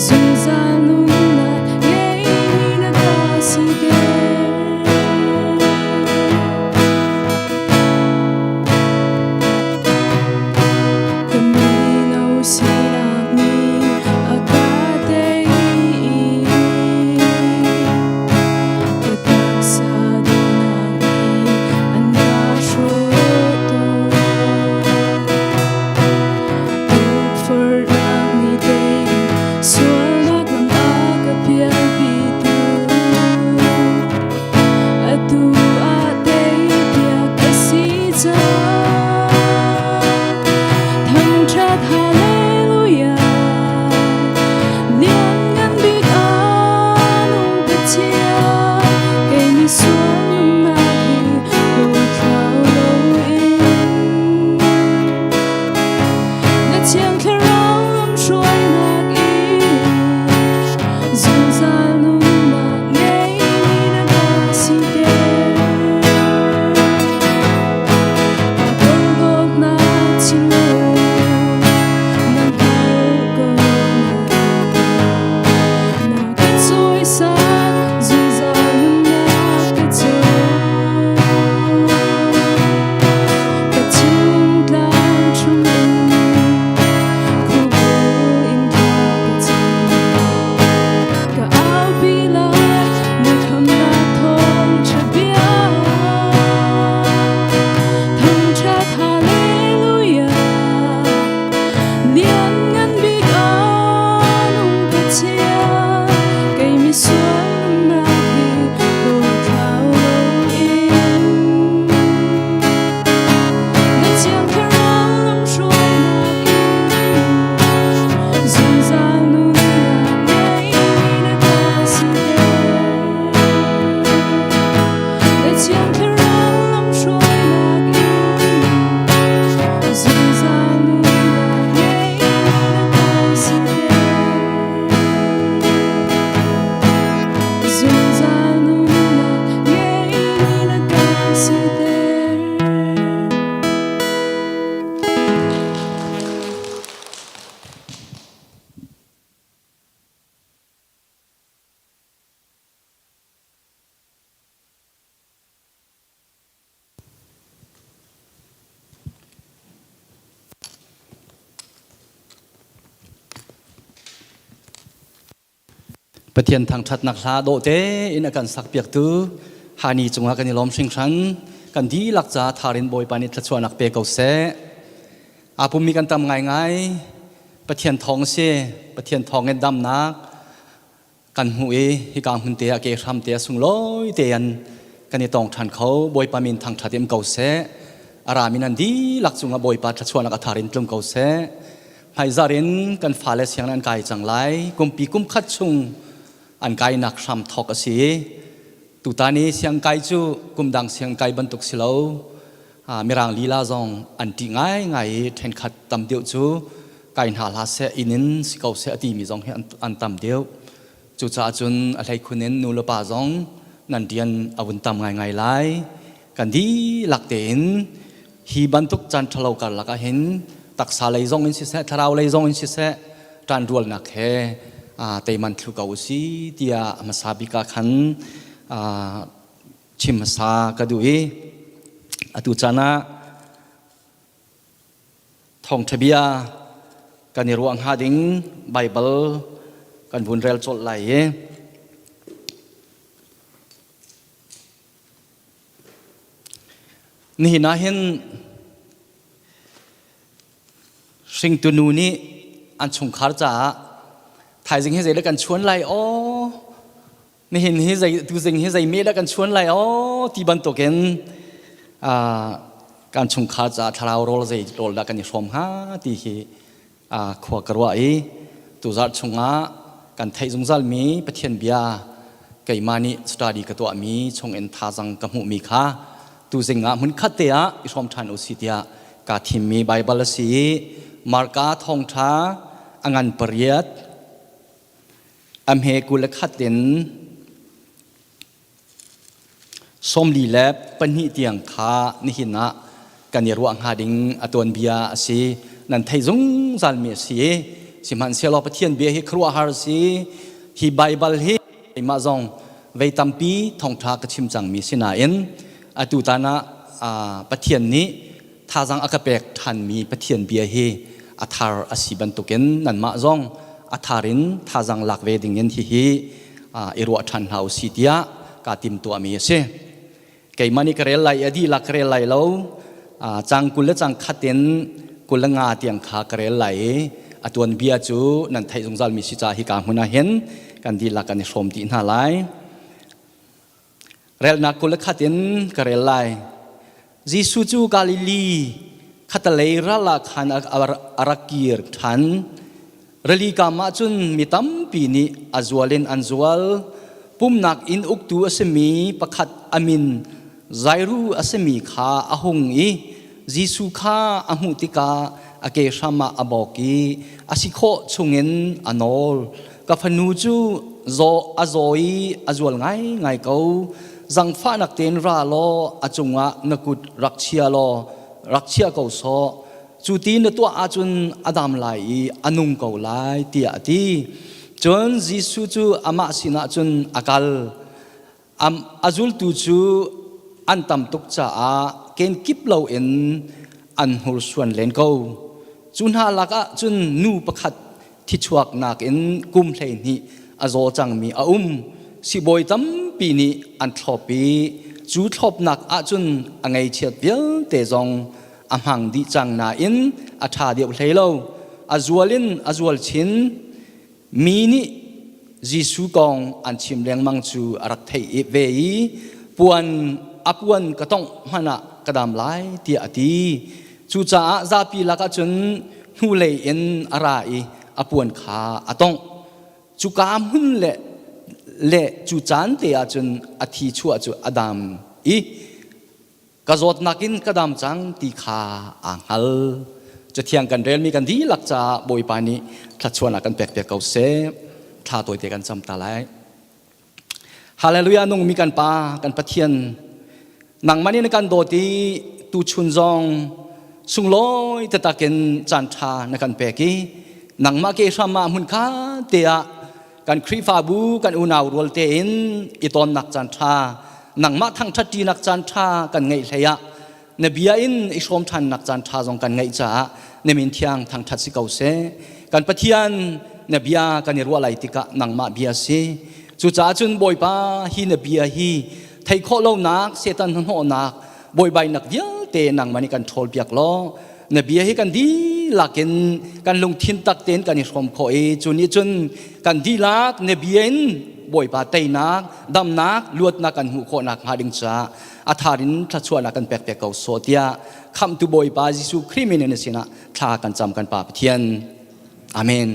Zungzal nunnak ngeimi na ka siter. Ka mino sinak nih a ka tei i ka taksa duhnak nih an ka hrawh tawn. Tukforhnak nih tei in sualnak lam a ka pialpitu. Atu ah teipiak ka si cang. Thangṭhat hallelujah. Lianngan bik a nung Pathian, kei misual nunnak hi huathlau loin. Na thiang thlarau lamhruainak in zungzal nunnak ngeimi na ka siter. Aa porhlawtnak thinlung na hngalh ko na ka cawisan zungzal nunnak ka co. Ka thinlung tlang chungin khuabu in thla ka cam. Ka aupi lai na khamnak thawngṭha bia. Thangṭhat hallelujah. Lianngan bik a nung Pathian, kei misual nunnak hi huathlau loin. Na thiang thlarau lamhruainak in zungzal nunnak ngeimi na ka siter. Na thiang thlarau lamhruainak in zungzal nunnak ngeimi na ka siter. Zungzal nunnak ngeimi na ka siter. Pathian thangṭhatnak hla dawh tein a kan sakpiaktu Hani cungah kan i lawm hringhran. Kan dihlak ca tharin Bawipa nih thluachuahnak pe ko seh. Aa pummi kan tam ngaingai. Pathian thawng si. Pathian thawng in damnak kan hmuh i hika hmun te ah ke hram te ah sunglawi te an kan i tong ṭhan kho. Bawipa min thangṭhat im ko seh. A rami nan dihlak cungah Bawipa thluachuahnak a thar in tlung ko seh. Hmaizarh in kan fale sianginn an kai cang lai. Kumpi kum khat chung an kainak hram thawk a si. Tutan i siangkai cu kumdang siangkai bantuk si lo. Mirang lila zong an ṭih ngaingai i ṭhenkhat tam deuh cu kai hna hlah seh, inn in si ko seh a timi zong hi an tam deuh. Cucaah cun a hleikhun in nu le pa zong nan rian a vun tam ngaingai lai. Kan dihlak tein hi bantuk caan ṭhalo karlak ah hin taksa lei zong in siseh, thlarau lei zong in siseh, ṭanrualnak he teiman thlu ko u si tiah hmasa bik ah khan chim hmasa ka duh i atu caan ah thawngṭha bia kan i ruah hnga ding Baibal kan vun rel colh lai i Nihin ah hin hringtu nu nih an chungkhar caah thaizing hi zei kan chuan lai aw nihin hi zei tuzing hi zei me dah kan chuan lai aw ti bantukin kan chungkhar caah thlarau rawl zei rawl dah kan i hrawm hnga ti hi khua ka ruah i tuzarh chungah kan theih zungzalmi Pathian bia keimah nih study ka tuahmi chungin thazang ka hmuhmi kha tuzing ah hmunkhat te ah i hrawm ṭhan u si tiah kaa thimmi Baibal a si i Marka thawngṭha a ngan pariat a hme 21 in 42 tiang kha nihin ah kan i ruah hnga ding a tuanbia a si. Nan theih zungzalmi a si i Sihmanhsehlaw Pathian bia hi khuaruahhar si. Hi Baibal hi keimah zong vei tampi thawngṭha ka chim cangmi si nain atu tan ah Pathian nih thazang a ka pek ṭhanmi Pathian bia hi a thar a si bantukin nanmah zong a thar in thazang lak ve dingin hihi i ruah ṭhan hna u si tiah kaa timtuahmi a si. Keimah nih ka rel lai i a dihlak ka rel lai lo. Cang 20 le cang khat in 25 tiang kha ka rel lai i a tuanbia cu nan theih zungzalmi si caah hika hmun ah hin kan dihlak kan i hrawm dih hna lai. Relnak 21 in ka rel lai. Jesuh cu Galilee khatalei ral ah khan a rak kir ṭhan. Rili kam ah cun mi tampi nih a zual in an zual. Pumnak inn uktu a simi pakhat a min Jairu a simi kha a hung i Jesuh kha a hmuh tikah a ke hram ah a bawk i a si khawh chungin a nawl. Ka fanu cu zaw a zaw i a zual ngaingai ko. Zangfahnak tein ra law a cungah na kut rak chia law rak chia ko sawh. Cu ti na tuah ahcun a dam lai i a nung ko lai tiah a ti. Cun Jesuh cu amah sinah cun a kal. A zultu cu an tam tuk caah kenkip loin an hnursuan len ko. Cu hna lakah cun nu pakhat thichuaknak in kum 12 a zaw cangmi a um. Sibawi tampi nih an thlop i cu thlopnak ahcun a ngeichiat vialte zong a hmang dih cang nain a ṭha deuh hlei lo. A zual in a zual chin. Mi nih Jesuh kong an chim lengmang cu a rak theih ve i puan a puan ka tongh hmanh ah ka dam lai tiah a ti. Cucaah zapi lakah cun hnulei in a ra i a puan kha a tongh. Cuka hmun le le cu caan te ah cun a thi chuah cu a dam i ka zawtnak in ka dam cang ti kha aa hngal. Cathiang kan relmi kan dihlak caah Bawipa nih thluachuahnak kan pek piak ko seh. Thla tawite kan cam ta lai. Hallelujah nungmi kan Pa kan Pathian nangmah nih na kan dawt i tuchun zong sunglawi taktak in caan ṭha na kan pek i nangmah ke hram ah hmun kha te ah kan Khrihfabu kan unau rual tein i tonnak caan ṭha nangmah thangṭhat ṭinak caan ṭha kan ngeih hlei ah na bia in i hrawm ṭhannak caan ṭha zong kan ngeih caah na min thiang thangṭhat si ko seh. Kan Pathian na bia kan i ruah lai tikah nangmah bia si. Cucaah cun Bawipa hi na bia hi theih khawh lonak Satan hnahnawhnak buaibainak vialte nangmah nih kan ṭhawl piak law na bia hi kan dihlak in kan lungthin tak tein kan i hrawm khawh i cu nih cun kan dihlak na bia in Bawipa teinak damnak luatnak kan hmuh khawhnak hnga ding caah a thar in thluachuahnak kan pek pek ko sawh tiah khamhtu Bawipa Jesuh Khrih min in sinah thla kan cam kan Pa Pathian. Amen.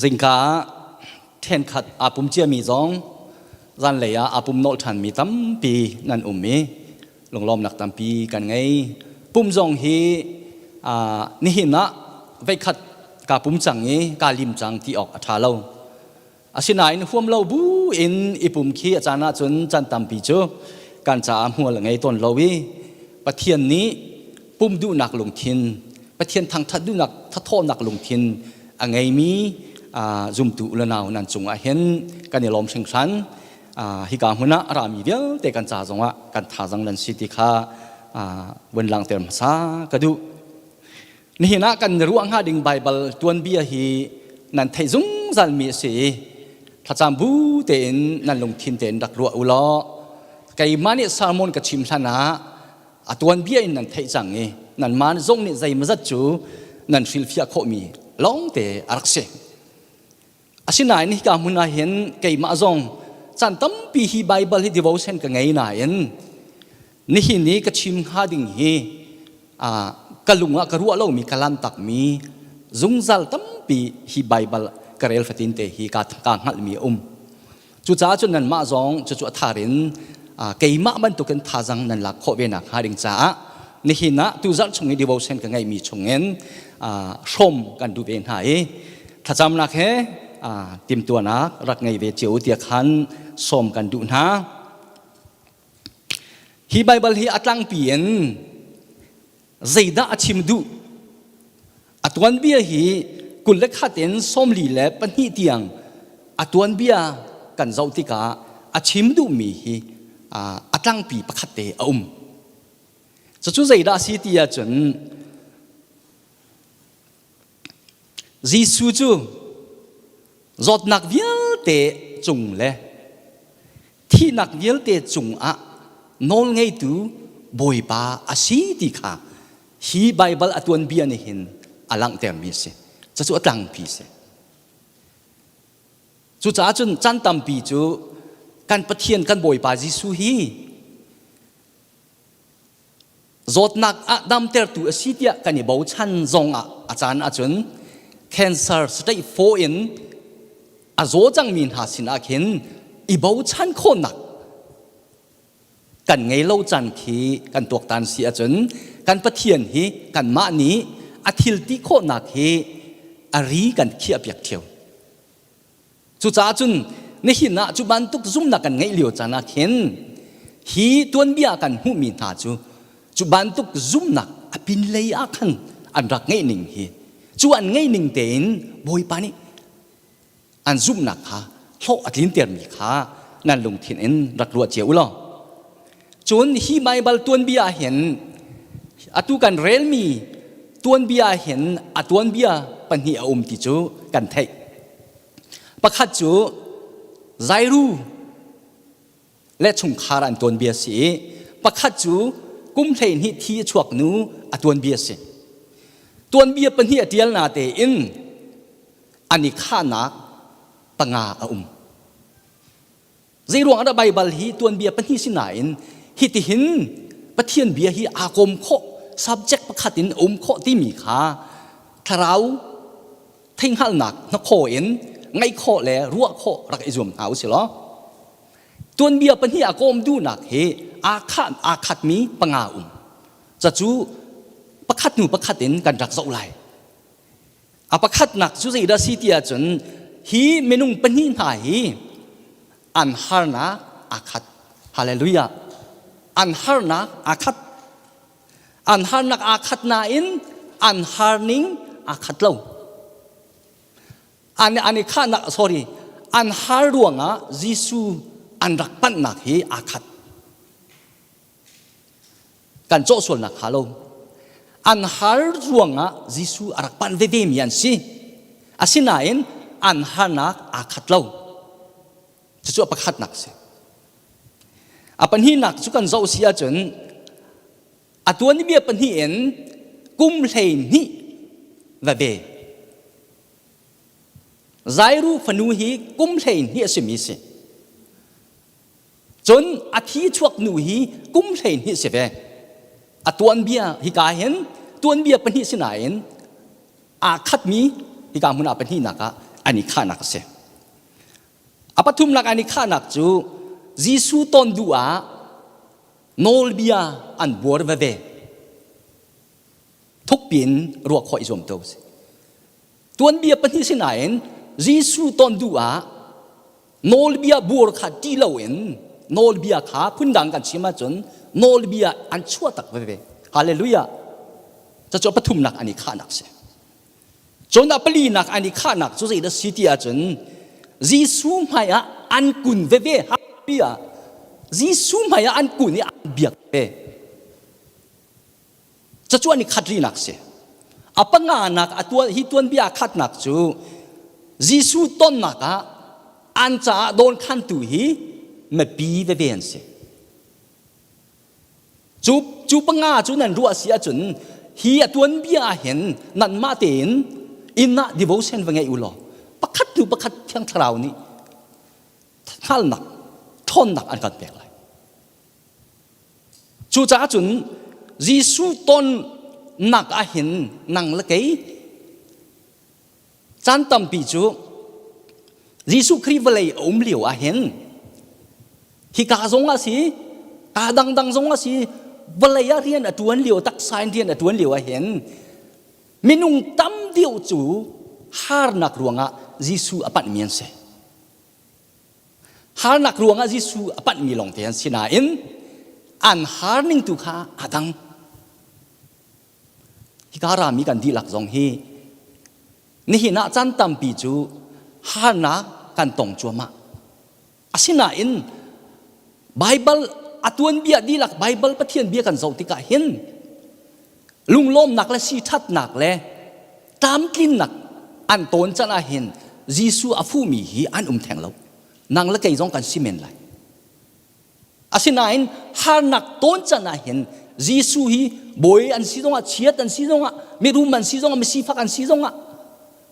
Zingka ah ṭhenkhat aa pum ciami zong zanlei ah aa pum nolh ṭhanmi tampi nan um i lunglawmnak tampi kan ngei. Pum zong hi nihin ah veikhat kaa pum cang i kaa lim cang ti awk a ṭha lo. Asinain huam lo bu in i pum khi a caan ahcun caan tampi cu kan caah hmual a ngei tawn lo i Pathian nih pum duhnak lungthin, Pathian thangṭhat duhnak thathawhnak lungthin a ngeimi zumtu u le nau nan cungah hin kan i lawm hringhran. Hika hmun ah a rami vialte kan ca zongah kan thazang nan si ti kha vun langhter hmasa ka duh. Nihin ah kan ruah hnga ding Baibal tuanbia hi nan theih zungzalmi a si i thlacam bu tein nan lungthin tein rak ruah u law keimah nih sermon ka chim hlan ah a tuanbia in nan theih cang i nanmah zong nih zeimazat cu nan hrilhfiah khawhmi lawngte a rak si. Asinain hika hmun ah hin keimah zong caan tampi hi Baibal hi devotion ka ngei nain nihin i ka chim hnga ding hi ka lung ah ka ruah lomi ka lantakmi zungzal tampi hi Baibal ka rel fatin te hi ka hngalhmi a um. Cucaah cun nanmah zong cucu a thar in keimah bantukin thazang nan lak khawh ve nak hnga ding caah nihin ah tuzarh chung i devotion ka ngeihmi chungin hrawm kan duh ve hna i thlacamnak he. timtuahnak rak ngei ve cio tiah khan sawm kan duh hna. Hi Baibal hi a tlangpi in zeidah a chim duh? A tuanbia hi 21 in 42 tiang a tuanbia kan zoh tikah a chim duhmi hi a tlangpi pakhat te a um. Cucu zeidah a si ti ahcun Jesuh cu zawtnak vialte cung le thihnak vialte cungah nawlngeitu Bawipa a si ti kha hi Baibal a tuanbia nih hin a langhtermi a si. Cucu a tlangpi a si. Cucaah cun caan tampi cu kan Pathian kan Bawipa Jesuh hi Zawtnak ah damtertu a si tiah kan i bochan zong ah a caan ahcun cancer stage 4 in a zaw cangmi hna sinah khin i bochan khawhnak kan ngei lo caan khi kan tuaktan si ahcun kan Pathian hi kanmah nih a thil ti khawhnak hi a ri kan khiahpiak ṭheo. Cucaah cun nihin ah cu bantuk zumhnak kan ngeih lio caan ah khin hi tuanbia kan hmuhmi hna cu cu bantuk zumhnak a pinlei ah khan an rak ngeih ning hi cu an ngeih ning tein Bawipa nih an zumhnak kha hlawh a tlintermi kha nan lungthin in rak ruah cio u law. Cun hi Baibal tuanbia ah hin atu kan relmi tuanbia ah hin a tuanbia pahnih a um ti cu kan theih. Pakhat cu Zairu le chungkhar an tuanbia si i pakhat cu kum 12 thi a chuak nu a tuanbia si. Tuanbia pahnih a ṭial na tein an i khahnak panga a um. Zeiruang ah dah Baibal hi tuanbia pahnih si nain hitihin Pathian bia hi aa kawm khawh, subject pakhat in a um khawh timi kha thlarau theihhngalhnak hnakhaw in ngaih khawh le ruah khawh rak i zuam hna u si law. Tuanbia pahnih a kawm duhnak hi aa khah aa khatmi panga um. Cacu pakhat hnu pakhat in kan rak zoh lai. A pakhatnak cu zeidah si ti ahcun hi minung pahnih hna hi an harnak aa khat. Hallelujah. An harnak aa khat. An harnak aa khat nain an harning aa khat lo. An, an i khahnak, sorry, an har ruangah Jesuh an rak panhnak hi aa khat. Kan cawh sualnak hnga lo. An har ruangah Jesuh a rak panh veve mi an si. Asinain an harnak aa khat lo. Cucu a pakhatnak a si. A pahnihnak cu kan zoh si ahcun a tuanbia pahnih in kum 12 veve. Zairu fanu hi kum 12 a simi si. Cun a thi chuak nu hi kum 12 si ve. A tuanbia hika hin tuanbia pahnih si nain aa khatmi hika hmun ah pahnihnak ah an i khahnak a si. A pathumnak an i khahnak cu Jesuh ton duh ah nawlbia an buar veve. Thukpi in ruah khawh i zuam to si. Tuanbia pahnih si nain Jesuh ton duh ah nawlbia buar kha ṭih loin nawlbia kha phundang kan chim ahcun nawlbia an chuah tak veve. Hallelujah. Cucu pathumnak an i khahnak si. Cun a palinak an i khahnak cu zeidah si ti ahcun Jesuh hmai ah an kun veve. Hallelujah. Jesuh hmai ah an kun i an biak ve. Cucu an i khat rihnak si. A panganak a tuan hi tuanbia khatnak cu Jesuh tonnak ah an caah dawnkhantu hi mipi veve an si. Cu cu panga cu nan ruah si ahcun hi a tuanbia ah hin nanmah tein inn ah devotion va ngei u law pakhat hnu pakhat Thiang Thlarau nih hngalnak ṭhawnnak an kan pek lai. Cucaah cun Jesuh tonnak ah hin nang le kei caan tampi cu Jesuh Khrih vawlei a um lio ah hin hika zong a si kaa dangdang zong a si vawlei ah rian a ṭuan lio taksa in rian a ṭuan lio ah hin minung tam deuh cu. Harnak ruangah Jesuh a panhmi an si. Harnak ruangah Jesuh a panhmi lawngte an si nain an harning tu kha aa dang. Hika rami kan dihlak zong hi nihin ah caan tampi cu harnak kan tong cuahmah. Asinain Baibal a tuanbia dihlak Baibal Pathian bia kan zoh tikah hin lunglawmnak le siṭhatnak le tlamtlinnak an tawn can ah hin Jesuh a fuhmi hi an um theng lo. Nang le kei zong kan si men lai. Asinain harnak tawn can ah hin Jesuh hi bawi an si zongah chiat an si zongah mirum an si zongah misifak an si zongah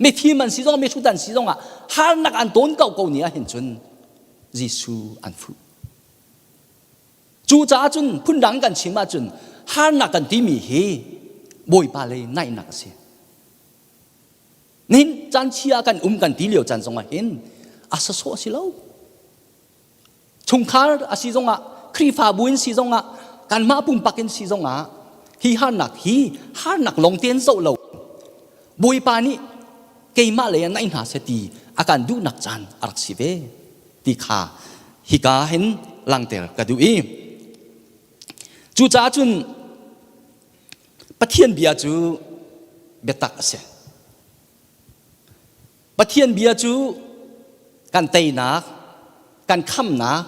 mifim an si zongah mihrut an si zongah harnak an tawn ko ko ni ah hin cun Jesuh an fuh. Cucaah cun phundang kan chim ahcun harnak kan timi hi Bawipa lei naihnak a si. Nihin caan chia kan um kan ti lio caan zongah hin a sasawh a si lo. Chungkhar a si zongah Khrihfabu in si zongah kanmah pumpak in si zongah hi harnak hi harnak lawng tein zoh lo Bawipa nih keimah lei ah naih hna seh ti a kan duhnak caan a rak si ve ti kha hika hin langter ka duh i cucaah cun Pathian bia cu biatak a si. Pathian bia cu kan teinak, kan khamnak,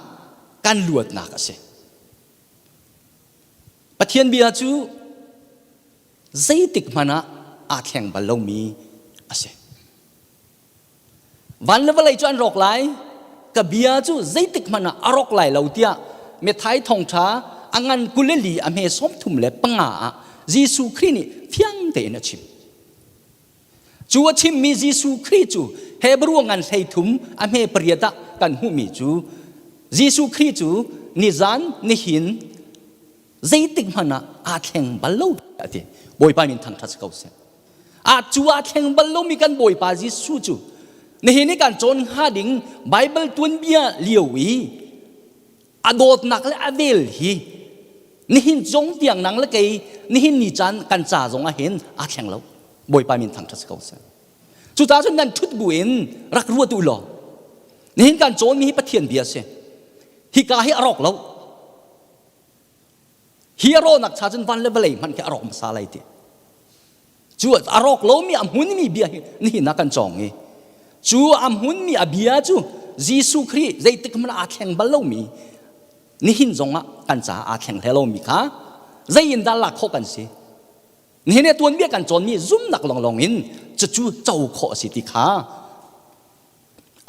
kan luatnak a si. Pathian bia cu zeitik hmanh ah aa thleng bal lomi a si. Van le vawlei cu an rawk lai, ka bia cu zeitik hmanh ah a rawk lai lo tiah Methai thawngṭha a ngan 24 a hme 35 ah Jesuh Khrih nih fiang tein a chim. Cu a chimmi Jesuh Khrih cu Hebrew ngan 13 a hme pariat ah kan hmuhmi cu Jesuh Khrih cu nizan nihin zeitik hmanh ah aa thleng bal lo a ti. Bawipa min thangṭhat si ko seh. A cu aa thleng bal lomi kan Bawipa Jesuh cu nihin i kan cawn hnga ding Baibal tuanbia lio i a dawtnak le a vel hi nihin zong tiang nang le kei nihin ni caan kan ca zong ah hin aa thleng lo. Bawipa min thangṭhat si ko seh. Cucaah cun nan ṭhut bu in rak ruat u law nihin kan cawnmi hi Pathian bia a si. Hika hi a rawk lo. Hi a rawhnak cha cun van le vawlei hmanh khi a rawk hmasa lai ti. Cu a rawk lomi a hmunmi bia hi nihin ah kan cawng i cu a hmunmi a bia cu Jesuh Khrih zeitik hmanh aa thleng bal lomi nihin zongah kan caah aa thleng hlei lomi kha zei in dah lak khawh kan si. Nihin i tuanbia kan cawnmi zumnak lawnglawng in cucu co khawh a si ti kha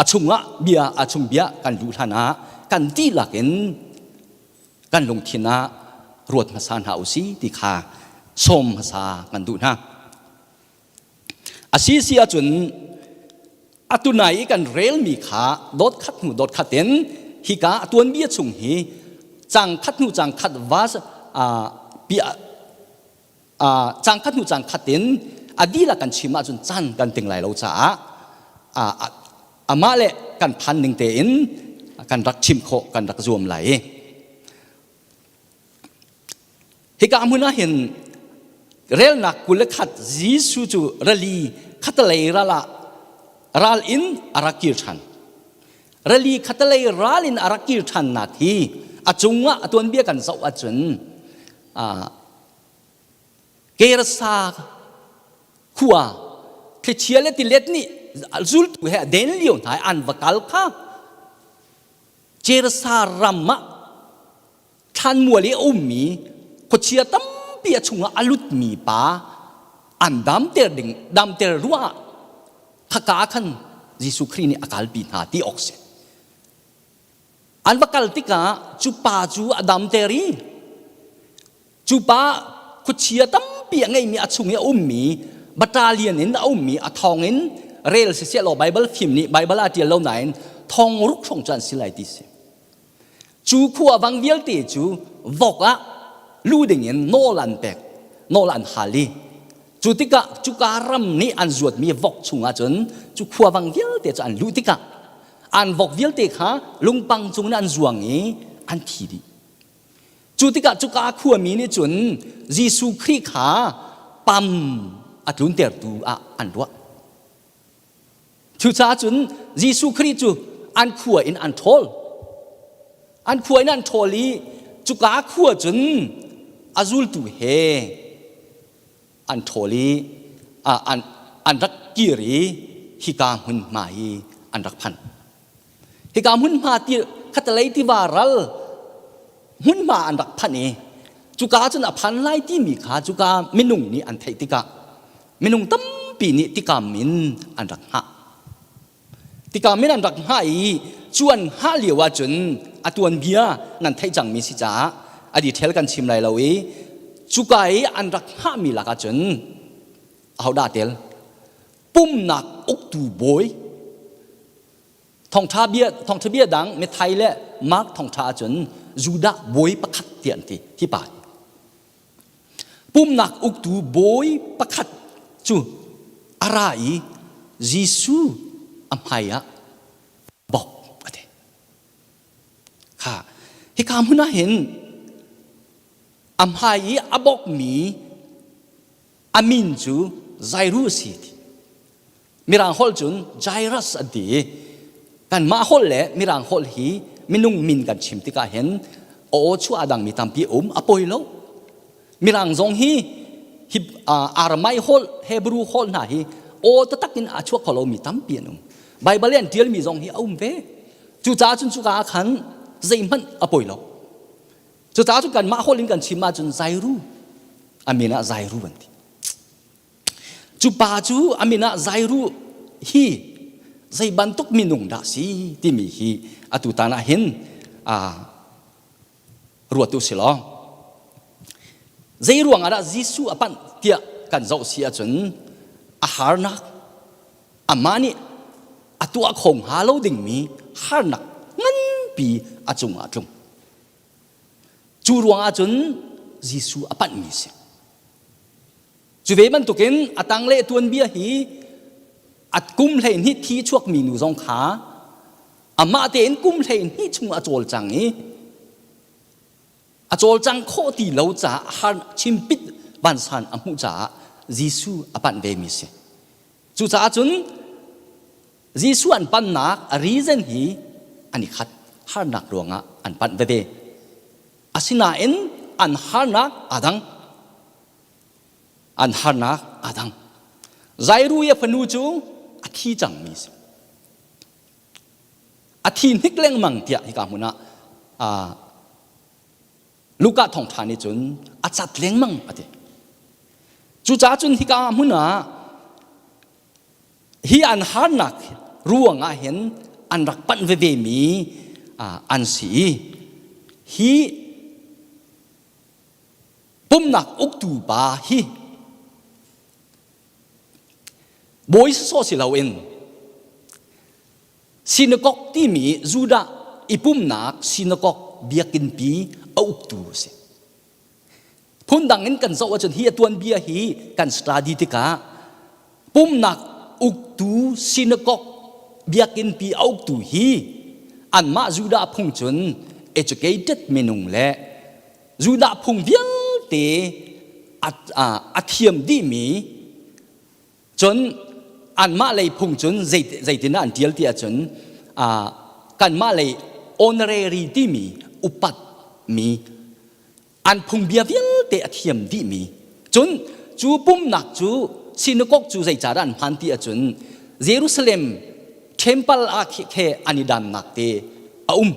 a chungah bia a chung bia kan luh hlan ah kan dihlak in kan lungthin ah ruat hmasa hna u si ti kha sawm hmasa kan duh hna. A si si ahcun atu nai i kan relmi kha dot khat hnu dot khat in hika a tuanbia chung hi cang khat hnu cang khat vas pia cang khat hnu cang khat in a dihlak kan chim ahcun caan kan ting lai lo caah amah le kan phan ning tein kan rak chim khawh kan rak zuam lai. Hika hmun ah hin relnak 21 Jesuh cu rali khatalei ral ah ral in a rak kir ṭhan. Rali khatalei ral in a rak kir ṭhannak hi a cungah a tuanbia kan zoh ahcun Gerasa khua thlichia le tilet nih zultu he a den lio hna i an va kal kha Gerasa ram ah thlanmual i a ummi khuachia tampi a chungah a lutmi pa an damter ding damter ruah ah khaka khan Jesuh Khrih nih a kalpi hna ti awk si. An va kal tikah cu pa cu a damter i cu pa khuachia tampi a ngeimi a chung i a ummi battalion in a ummi a thong in rel siseh law Bible fim nih Bible ah ṭial lo nain thong ruk hrawng cu an si lai ti si. Cu khua vang vialte cu vok ah lu dingin nawl an pek, nawl an hal i cu tikah cuka ram nih an zuatmi vok chungah cun cu khua vang vialte cu an luh tikah an vok vialte kha lungpang cungin an zuang i an thi dih. Cu tikah cuka khuami nih cun Jesuh Khrih kha pam a tluntertu ah an ruah. Cucaah cun Jesuh Khrih cu an khua in an ṭhawl. An khua in an ṭhawl i cuka khua cun a zultu he an ṭhawl i an, an rak kir i hika hmunhma hi an rak phan. Hika hmunhma ti khatalei tiva ral hmunhma an rak phanh i cuka cun a phan lai timi kha cuka minung nih an theih tikah minung tampi nih tikam in an rak hngah. Tikam in an rak hngah i cu an hngah lio ahcun a tuanbia nan theih cangmi si caah a detail kan chim lai lo i cuka i an rak hngahmi lak ahcun ahodah tel pumnak uktu bawi thongtha bia thongtha bia dang Mithai le Mark thongtha ahcun Judah bawi pakhat tiah an ti hi pa Pumnak uktu bawi pakhat cu a ra i Jesuh a hmai ah bawk a ti. Kha hika hmun ah hin a hmai i a bawkmi a min cu Jairus a si ti. Mirang holh cun Jairus an ti i kanmah holh le Mirang holh hi minung min kan chim tikah hin aw chuah a dangmi tampi a um a poi lo. Mirang zong hi hi Aramaic holh, Hebrew holh hna hi aw taktak in a chuak kho lomi tampi an um. Baibal i an ṭialmi zong hi a um ve. Cucaah cun cuka ah khan zeihmanh a poi lo. Cucaah cun kanmah holh in kan chim ahcun Jairu, a min ah Jairu an ti. Cu pa cu a min ah Jairu hi zei bantuk minung dah si timi hi atu tan ah hin ruat u si law zei ruang ah dah Jesuh a panh tiah kan zoh si ahcun a harnak amah nih a tuah kho hnga lo dingmi harnak nganpi a cungah a tlung. Cu ruang ahcun Jesuh a panhmi si. Cu ve bantukin a tangle tuanbia hi a kum 12 thi chuakmi nu zong kha amah tein kum 12 chung a cawlcang i a cawlcang khawh ti lo caah har chimpit vansan a hmuh caah Jesuh a panh ve mi si. Cucaah cun Jesuh an pannak a reason hi an i khat harnak ruangah an panh veve. Asinain an harnak aa dang. An harnak aa dang. Jairu i a fanu cu a thi cangmi a si. A thi hnik lengmang tiah hika hmun ah Luka thawngṭha nih cun a cat lengmang a ti. Cucaah cun hika hmun ah hi an harnak ruang ah hin an rak panh veve mi an si i hi pumnak uktu pa hi bawi sawsawh si loin sinagog timi Judah i pumnak sinagog biakinnpi a uktu a si. Phundang in kan zoh ahcun hi a tuanbia hi kan study tikah pumnak uktu sinagog biakinnpi a uktu hi anmah Judah phung cun educated minung le Judah phung vialte a thiam dihmi cun anmah lei phung cun zeitin an ṭial ti ahcun kanmah lei honorary timi upatmi an phungbia vialte a thiam dihmi cun cu pumnak cu sinagog cu zeicahdah an hman ti ahcun Jerusalem temple ah khe an i dannak te a um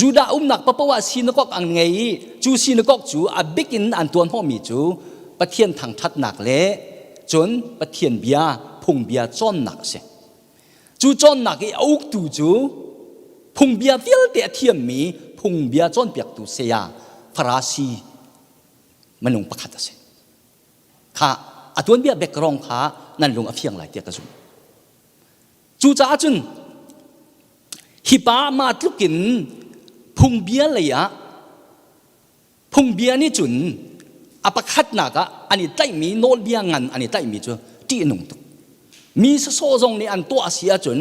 Judah umnak paoh ah sinagog an ngei i cu sinagog cu a bik in an tuan hnawhmi cu Pathian thangṭhatnak le cun Pathian bia phungbia cawnnak a si. Cu cawnnak i a uktu cu phungbia vialte a thiammi phungbia cawnpiaktu saya Farasi minung pakhat a si. Kha a tuanbia background kha nan lung a fiang lai tiah ka zumh. Cucaah cun hi pa mah tluk in phungbia lei ah phungbia nih cun a pakhatnak ah an i tlaihmi nawlbia ngan an i tlaihmi cu ṭih a nung tuk. Mi sawsawh zong nih an tuah a si ahcun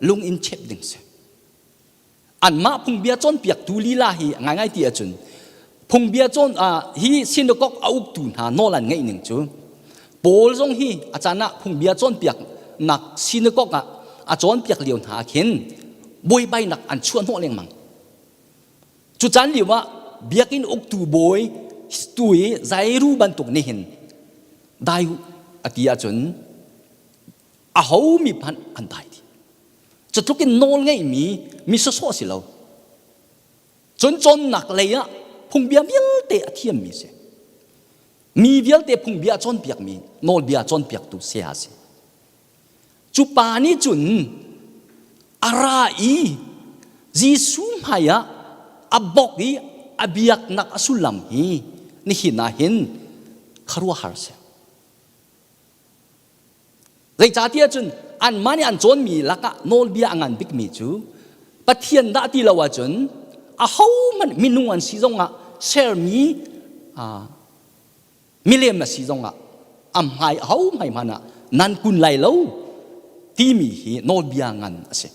lung in chep ding si. Anmah phungbia cawnpiaktu lila hi ngaingai ti ahcun phungbia cawn hi synagogue a uktu hna nawl an ngeih ning cu Paul zong hi a caan ah phungbia cawnpiak nak sinagog ah a cawnpiak lio hna ah khin buaibainak an chuah hnawh lengmang. Cu caan lio ah biakinn uktu bawi tu i Jairu bantuk nih hin dai u a ti ahcun aho mi hmanh an dai dih. Cu tluk in nawl ngeihmi mi sawsawh si lo. Cun cawnnak lei ah phungbia vialte a thiammi si. Mi vialte phungbia a cawnpiakmi, nawlbia cawnpiaktu saya a si. Cu pa nih cun a ra i Jesuh hmaiah a bok i a biaknak a sullam hi nihin ah hin khuaruahhar a si. Zeicahtiah cun anmah nih an cawnmi lakah nawlbia a ngan bikmi cu Pathian dah ti lo ahcun ahohmanh minung an si zongah sermi milem a si zongah a hmai aho hmai hmanh ah nan kun lai lo timi hi nawlbia ngan a si.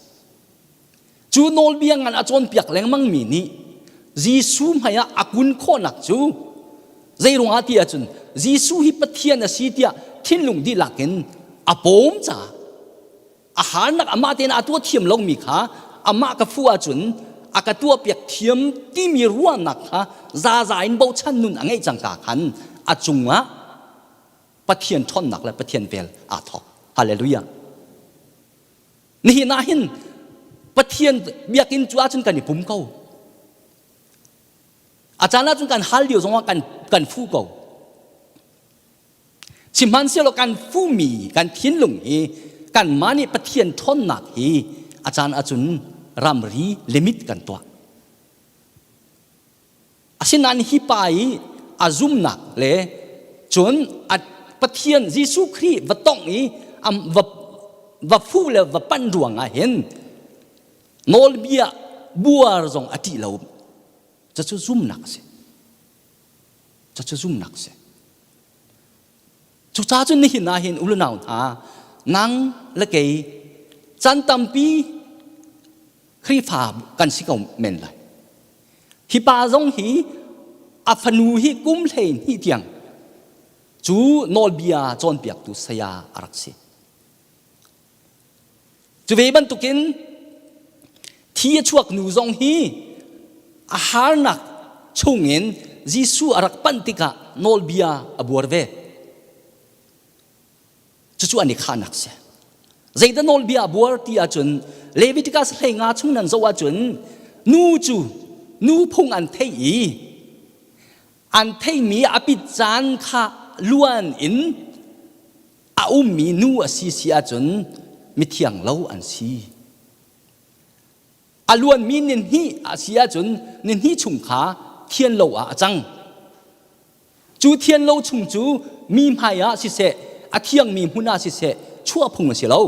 Cu nawlbia ngan a cawnpiak lengmangmi nih Jesuh hmaiah a kun khawhnak cu zeiruangah ti ahcun Jesuh hi Pathian a si tiah thinlung dihlak in a pawm caah a harnak amah tein a tuah thiam lomi kha amah ka fuh ahcun a ka tuahpiak thiam timi ruahnak kha zaza in bochan nun a ngeih cangka khan a cungah Pathian ṭhawnnak le Pathian vel aa thawk. Hallelujah. Nihin ah hin Pathian biakinn cu ahcun kan i pum ko. A caan ahcun kan hal lio zongah kan, kan fu ko. Sihmanhsehlaw kan fumi kan thinlung hi kanmah nih Pathian ṭhawnnak hi a caan ahcun ramri limit kan tuah. Asinain hi pa i a zumnak le cun a Pathian Jesuh Khrih va tongh i va, va fuh le va panh ruangah hin nawlbia buar zong a ṭih lo. Cucu zumnak a si. Cucu zumnak a si. Cucaah cun nihin ah hin u le nau hna nang le kei chan tampi Khrihfa kan si ko men lai. Hi pa zong hi a fanu hi kum 12 tiang cu nawlbia cawnpiaktu saya a rak si. Cu ve bantukin thi a chuak nu zong hi a harnak chungin Jesuh a rak panh tikah nawlbia a buar ve. Cucu an i khahnak si. Zeidah nawlbia a buar ti ahcun Leviticus 15 chung nan zoh ahcun nu cu nu phung an theih i an theihmi a pit caan kha luan in a ummi nu a si si ahcun mithiang lo an si. A luanmi nihnih a si ahcun nihnih chung kha thian lo ah a cang. Cu thian lo chung cu mi hmai ah siseh, a thiangmi hmun ah siseh, chuah phung a si lo.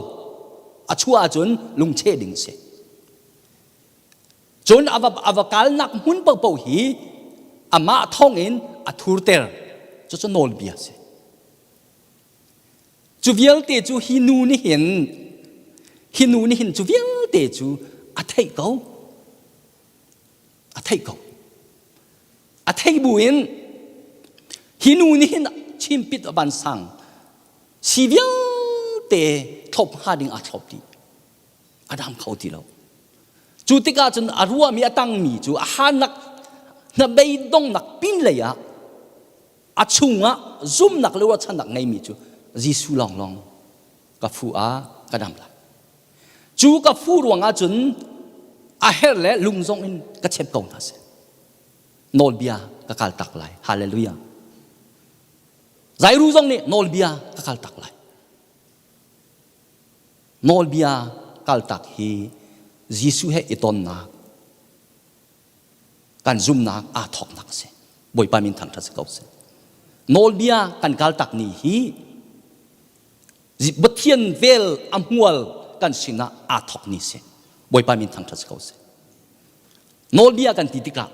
A chuah ahcun lungcheh ding a si. Cun a va, a va kalnak hmun paohpaoh hi amah thawngin a thurter. Cucu nawlbia a si. Cu vialte cu hi nu nih hin hi nu nih hin cu vialte cu a theih ko. A theih ko. A theih buin hi nu nih hin chimpit a vansang si vialte thlop hnga ding aa thlop dih. A dam kho ti lo. Cu tikah cun a ruahmi a tangmi cu a hanak hnabei dongnak pin lei ah a chungah zumnak le ruahchannak ngeimi cu Jesuh lawnglawng ka fu ah ka dam lai. Cu ka fu ruangah cun a her le lung zong in ka chep ko hna seh. Nawlbia ka kal tak lai. Hallelujah. Zairu zong nih nawlbia ka kal tak lai. Nawlbia kaltak hi Jesuh he i tonnak kan zumnak aa thawknak a si. Bawipa min thangṭhat si ko seh. Nawlbia kan kaltak ni hi Pathian vel a hmual kan sinah aa thawk ni si. Bawipa min thangṭhat si ko seh. Nawlbia kan ti tikah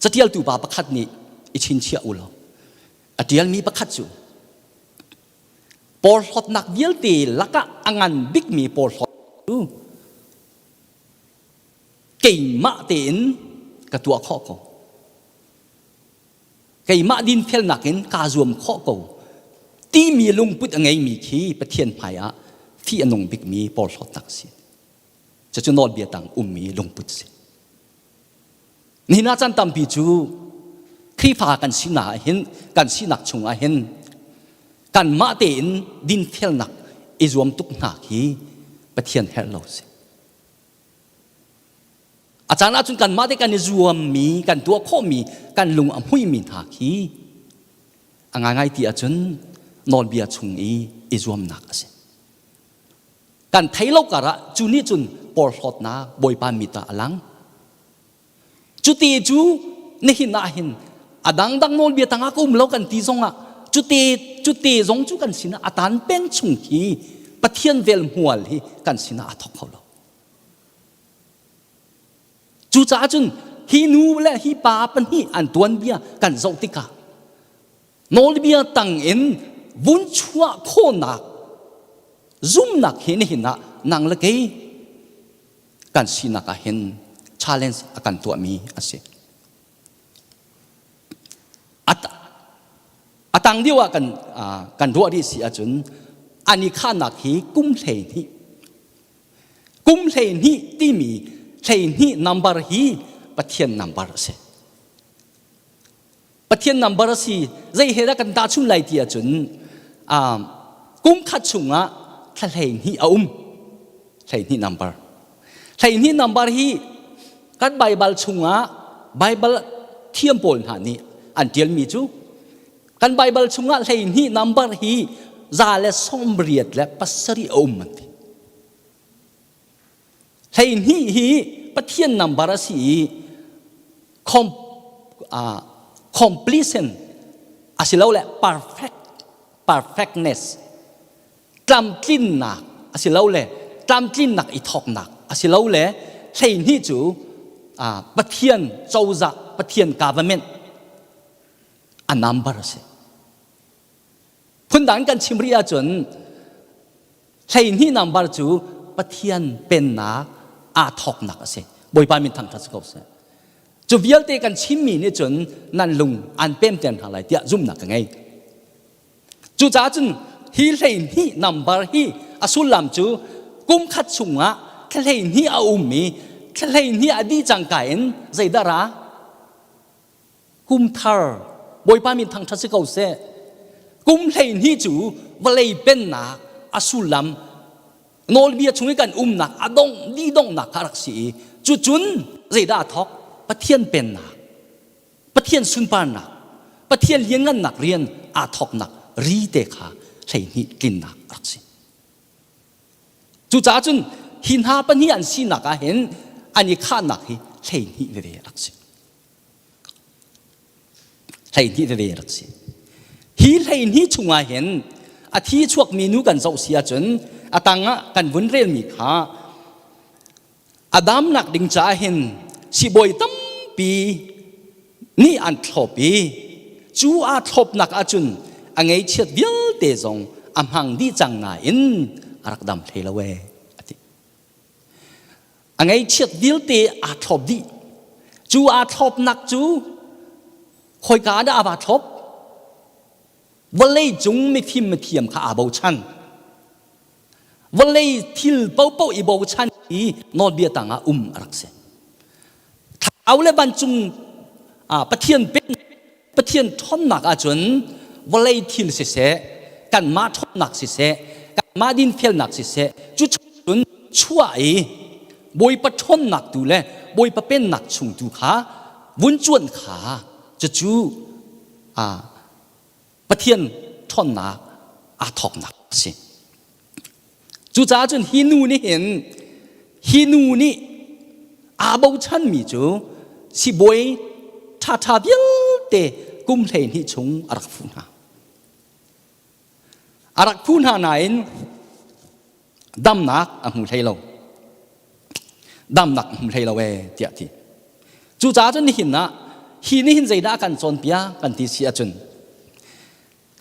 catialtu pa pakhat nih i chinchiah u law a ṭialmi pakhat cu porhlawtnak vialte lakah a ngan bikmi porhlawt cu keimah tein ka tuah khawh ko. Keimah dinfelnak in kaa zuam khawh ko. Timi lungput a ngeimi khi Pathian hmai ah fih a nung bikmi porhlawtnak a si. Cucu nawlbia tang ummi lungput a si. Nihin ah caan tampi cu Khrihfa kan sinak ah hin kan sinak chung ah hin kanmah tein dinfelnak i zuam tuk hna khi Pathian herh lo si. A caan ahcun kanmah te kan i zuammi, kan tuah khawhmi, kan lung a hmuimi hna khi a ngaingai ti ahcun nawlbia chung i i zuamnak a si. Kan thei lo karah cu nih cun porhlawtnak Bawipa mit ah a lang. Cuti cu nihin ah hin a dangdang nawlbia tangah ka um lo kan ti zongah cute cute zong cu kan sinah a tan peng chung khi Pathian vel hmual hi kan sinah a thawk kho lo. Cucaah cun hi nu le hi pa pahnih an tuanbia kan zoh tikah nawlbia tang in vun chuah khawhnak zumnak hi nihin ah nang le kei kan sinak ah hin challenge a kan tuahmi a si. A tang deuh ah kan kan ruah rih si ahcun an i khahnak hi kum 12 kum 12 timi 12 number hi Pathian number a si. Pathian number a si zei he dah kan tahchun lai ti ahcun kum khat chungah thla 12 a um 12 number 12 number hi kan Baibal chungah Baibal thiam pawl hna nih an ṭialmi cu kan Baibal chungah 12 number hi 187 a um an ti 12 hi Pathian number a si i completion asilole perfect perfectness tlamtlinnak asilole tlamtlinnak i thawknak asilole 12 cu Pathian cozah Pathian government a number a si. Phundang kan chim rih ahcun 12 number cu Pathian pennak aa thawknak a si. Bawipa min thangṭhat si ko seh. Cu vialte kan chimmi nih cun nan lung an pemter hna lai tiah zumhnak ka ngei. Cucaah cun hi 12 number hi a sullam cu kum khat chungah thla 12 a um i thla 12 a dih cangka in zeidah ra? Kum thar Bawipa min thangṭhat si ko seh. Kum 12 cu vawlei pennak a sullam nawlbia chung i kan umnak a dongh dih donghnak kha a rak si i cucun zeidah a thawk? Pathian pennak, Pathian sunparnak, Pathian lianngannak rian aa thawknak ri te kha 12 tlinnak a rak si. Cucaah cun hi hna pahnih an sinak ah hin an i khahnak hi 12 veve a rak si. 12 veve rak si. Hi 12 chungah hin a thi chuakmi nu kan zoh si ahcun a tangah kan vun relmi kha a damnak ding caah hin sibawi tampi nih an thlop i cu aa thlopnak ahcun a ngeichiat vialte zong a hmang dih cang nain a rak dam hlei lo ee a ti. A ngaihchiat vialte aa thlop dih. Cu aa thlopnak cu khoika ah dah aa va thlop? Vawlei cung mifim mithiam kha aa bochan. Vawlei thil paohpaoh i bochan i nawlbia tangah um a rak si. Thlarau le vancung Pathian pen Pathian ṭhawnnak ahcun vawlei thil siseh, kanmah ṭhawnnak siseh, kanmah dinfelnak siseh, cu cun chuah i Bawipa ṭhawnnak tu le Bawipa pennak chung tu kha vun cuan kha cucu Pathian ṭhawnnak aa thawknak a si. Cucaah cun hi nu nih hin hi nu nih aa bochanmi cu sibawi ṭhaṭha vialte kum 12 chung a rak fuh hna. A rak fuh hna nain damnak a hmu hlei lo. Damnak a hmu hlei lo ee tiah ti. Cucaah cun nihin ah hi nih hin zeidah a kan cawnpiak kan ti si ahcun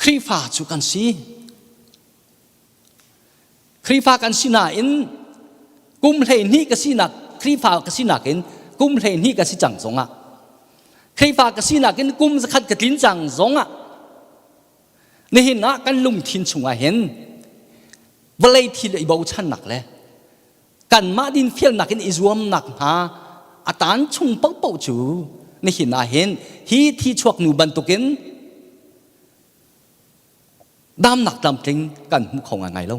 Khrihfa cu kan si. Khrihfa kan si nain kum 12 ka sinak Khrihfa ka sinak in kum 12 ka si cang zongah Khrihfa ka sinak in kum zakhat ka tlin cang zongah. Nihin ah kan lungthin chungah hin vawlei thil i bochannak le kanmah dinfelnak in i zuamnak hna a taan chung paohpaoh cu nihin ah hin hi thi chuak nu bantukin damnak tlamtling kan hmu kho ngaingai lo.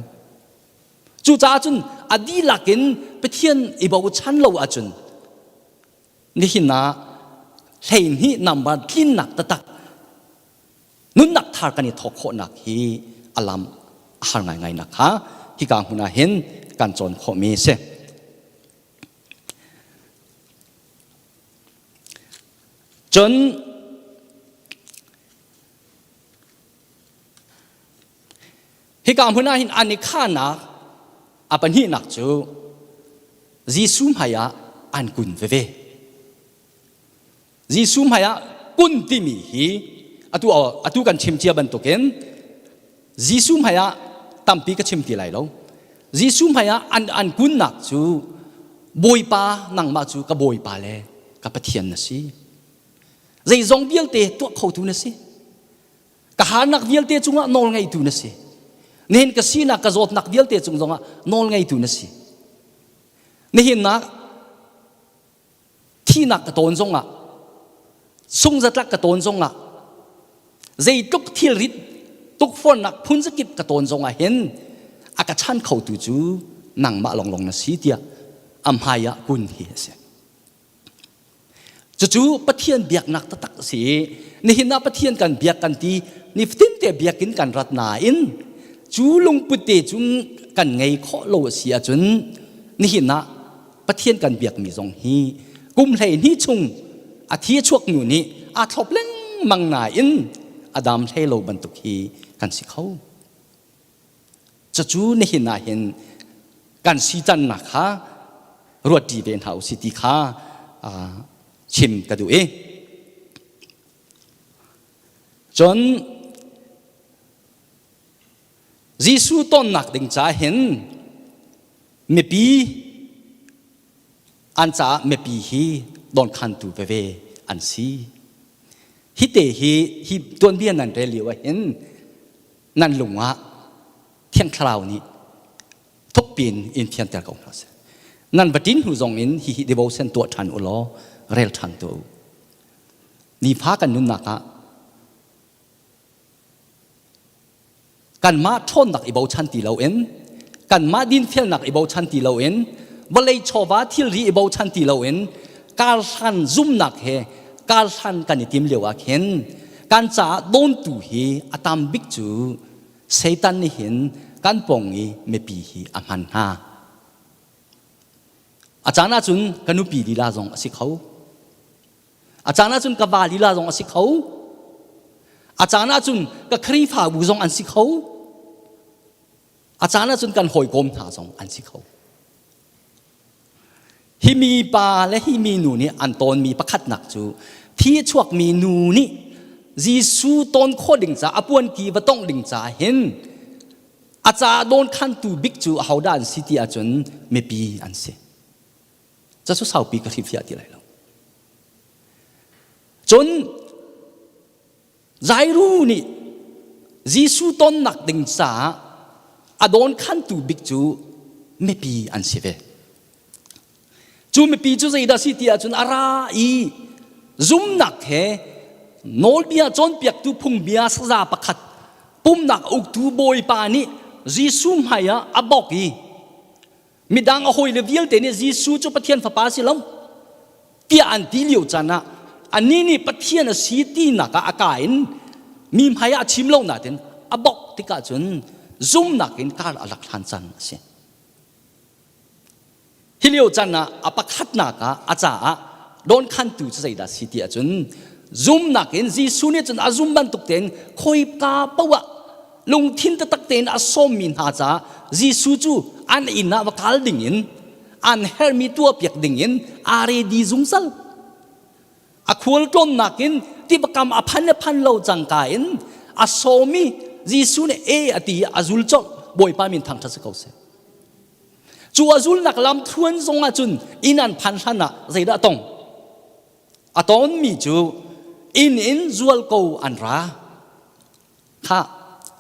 Cucaah cun a dihlak in Pathian i bochan lo ahcun nihin ah 12 number tlinnak taktak nunnak thar kan i thawk khawhnak hi a lam a har ngaingai nak kha hika hmun ah hin kan cawn khawhmi a si. Cun hika hmun ah hin an i khahnak a pahnihnak cu Jesuh hmai ah an kun veve. Jesuh hmai ah kun timi hi atu atu kan chim cia bantukin Jesuh hmai ah tampi ka chim ti lai lo. Jesuh hmai ah an an kunnak cu Bawipa nangmah cu ka Bawipa le ka Pathian na si. Zeizong vialte tuah khotu na si. Ka harnak vialte cungah nawl ngeitu na si. Nihin ka sinak ka zawtnak vialte cung zongah nawl ngeitu na si. Nihin nak thihnak ka tawn zongah sungzatlak ka tawn zongah zeitluk thilrit tukforhnak phun zakip ka tawn zongah hin a ka chan khotu cu nangmah longlong na si tiah a hmai ah kun hi a si. Cucu Pathian biaknak taktak a si i nihin ah Pathian kan biak kan ti nifatin te biakinn kan rat nain cu lungput te cu kan ngei khawh lo a si ahcun nihin ah Pathian kan biakmi zong hi kum 12 chung a thi a chuak nu nih aa thlop lengmang nain a dam hlei lo bantuk hi kan si kho. Cucu nihin ah hin kan si cannak kha ruat ṭi ve hna usih ti kha chim ka duh i cun Jesuh tonnak ding ca hin mipi an caah mipi hi dawnkhantu veve an si. Hi te hi hi tuanbia nan rel lio ah hin nan lung ah Thiang Thlarau nih thukpi in in thianter ko hna seh. Nan va ṭin hnu zong in hihi devotion tuah ṭhan u law rel ṭhan tuah u. Nifa kan nunnak ah kanmah ṭhawnnak i bochan ti loin kanmah dinfelnak i bochan ti loin vawlei chawva thilri i bochan ti loin karhlan zumnak he karhlan kan i tim lio ah khin kan caah dawntu hi a tam bik cu Satan nih hin kan pawng i mipi hi a hman hna. A caan ahcun ka nupi lila zong a si kho. A caan ahcun ka va lila zong a si kho. A caan ahcun ka Khrihfabu zong an si kho. A caan ahcun kan hawikom hna zong an si kho. Hi mi pa le hi mi nu nih an tawnmi pakhatnak cu thi chuakmi nu nih Jesuh tawn khawh ding ca a puanki va tongh ding ca hin a ca dawnkhantu bik cu ahodah an si ti ahcun mipi an si. Cacu saupi ka hrilhfiah ti lai lo. Cun Jairu nih Jesuh tonnak ding caah a dawnkhantu bik cu mipi an si ve. Cu mipi cu zeidah si ti ahcun a ra i zumnak he nawlbia cawnpiaktu phungbia saza pakhat pumnak uktu bawipa nih Jesuh hmai ah a bawk i Midang a hawile vialte nih Jesuh cu Pathian fapa a si lo tiah an ti lio caan ah anih nih Pathian a si tinak ah a ka in mi hmai ah a chim lo nain a bawk tikah cun zumnak in kar a lak hlan caan a si. Hi lio caan ah a pakhatnak ah a caah dawnkhantu cu zeidah si ti ahcun zumnak in Jesuh nih cun a zum bantuk tein khoika paoh ah lungthin taktak tein a sawmmi hna caah Jesuh cu an inn ah va kal dingin an herhmi tuahpiak dingin aa ready zungzal. A khual tlawnnak in tivakam a phan le phan lo cangka in a sawm i Jesuh nih e a ti i a zul colh Bawipa min thangṭhat si ko seh. Cu a zulnak lam thluan zong ah cun inn an phan hlan ah zeidah a tong? A tonmi cu inn in zualko an ra. Khah.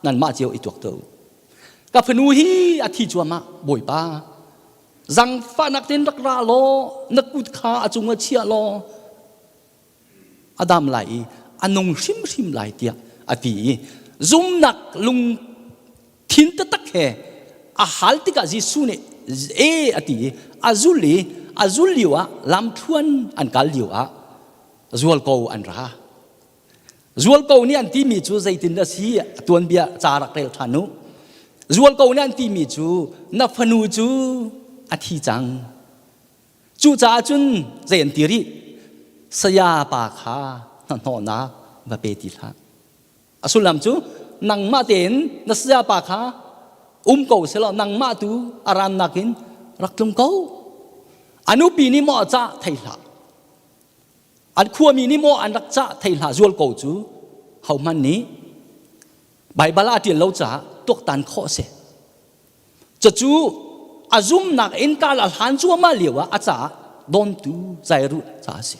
Nanmah cio i tuak tuah u. Ka fanu hi a thi cuahmah, Bawipa. Zangfahnak tein rak ra law na kut kha a cungah chia law a dam lai i a nung hrimhrim lai tiah a ti i zumnak lungthin taktak he a hal tikah Jesuh nih e a ti i a zul i a zul lio ah lamthluan an kal lio ah zualko an ra. Zualko nih an timi cu zeitin dah si tuanbia ca rak rel ṭhan u. Zualko nih an timi cu na fanu cu a thi cang. Cucaah cun zei an ti rih? Saya pa kha hnahnawhnak va pe ti hlah. A sullam cu nangmah tein na saya pa kha um ko selaw nangmah tu a rannak in rak tlung ko. A nupi nih maw a cah thei hlah. An khuami nih maw an rak cah thei hlah zual ko cu hohmanh nih Baibal ah a ṭial lo caah tuaktan khawh a si. Cucu a zumnak in kal a hlan cuahmah lio ah a caah dawntu Jairus ca a si.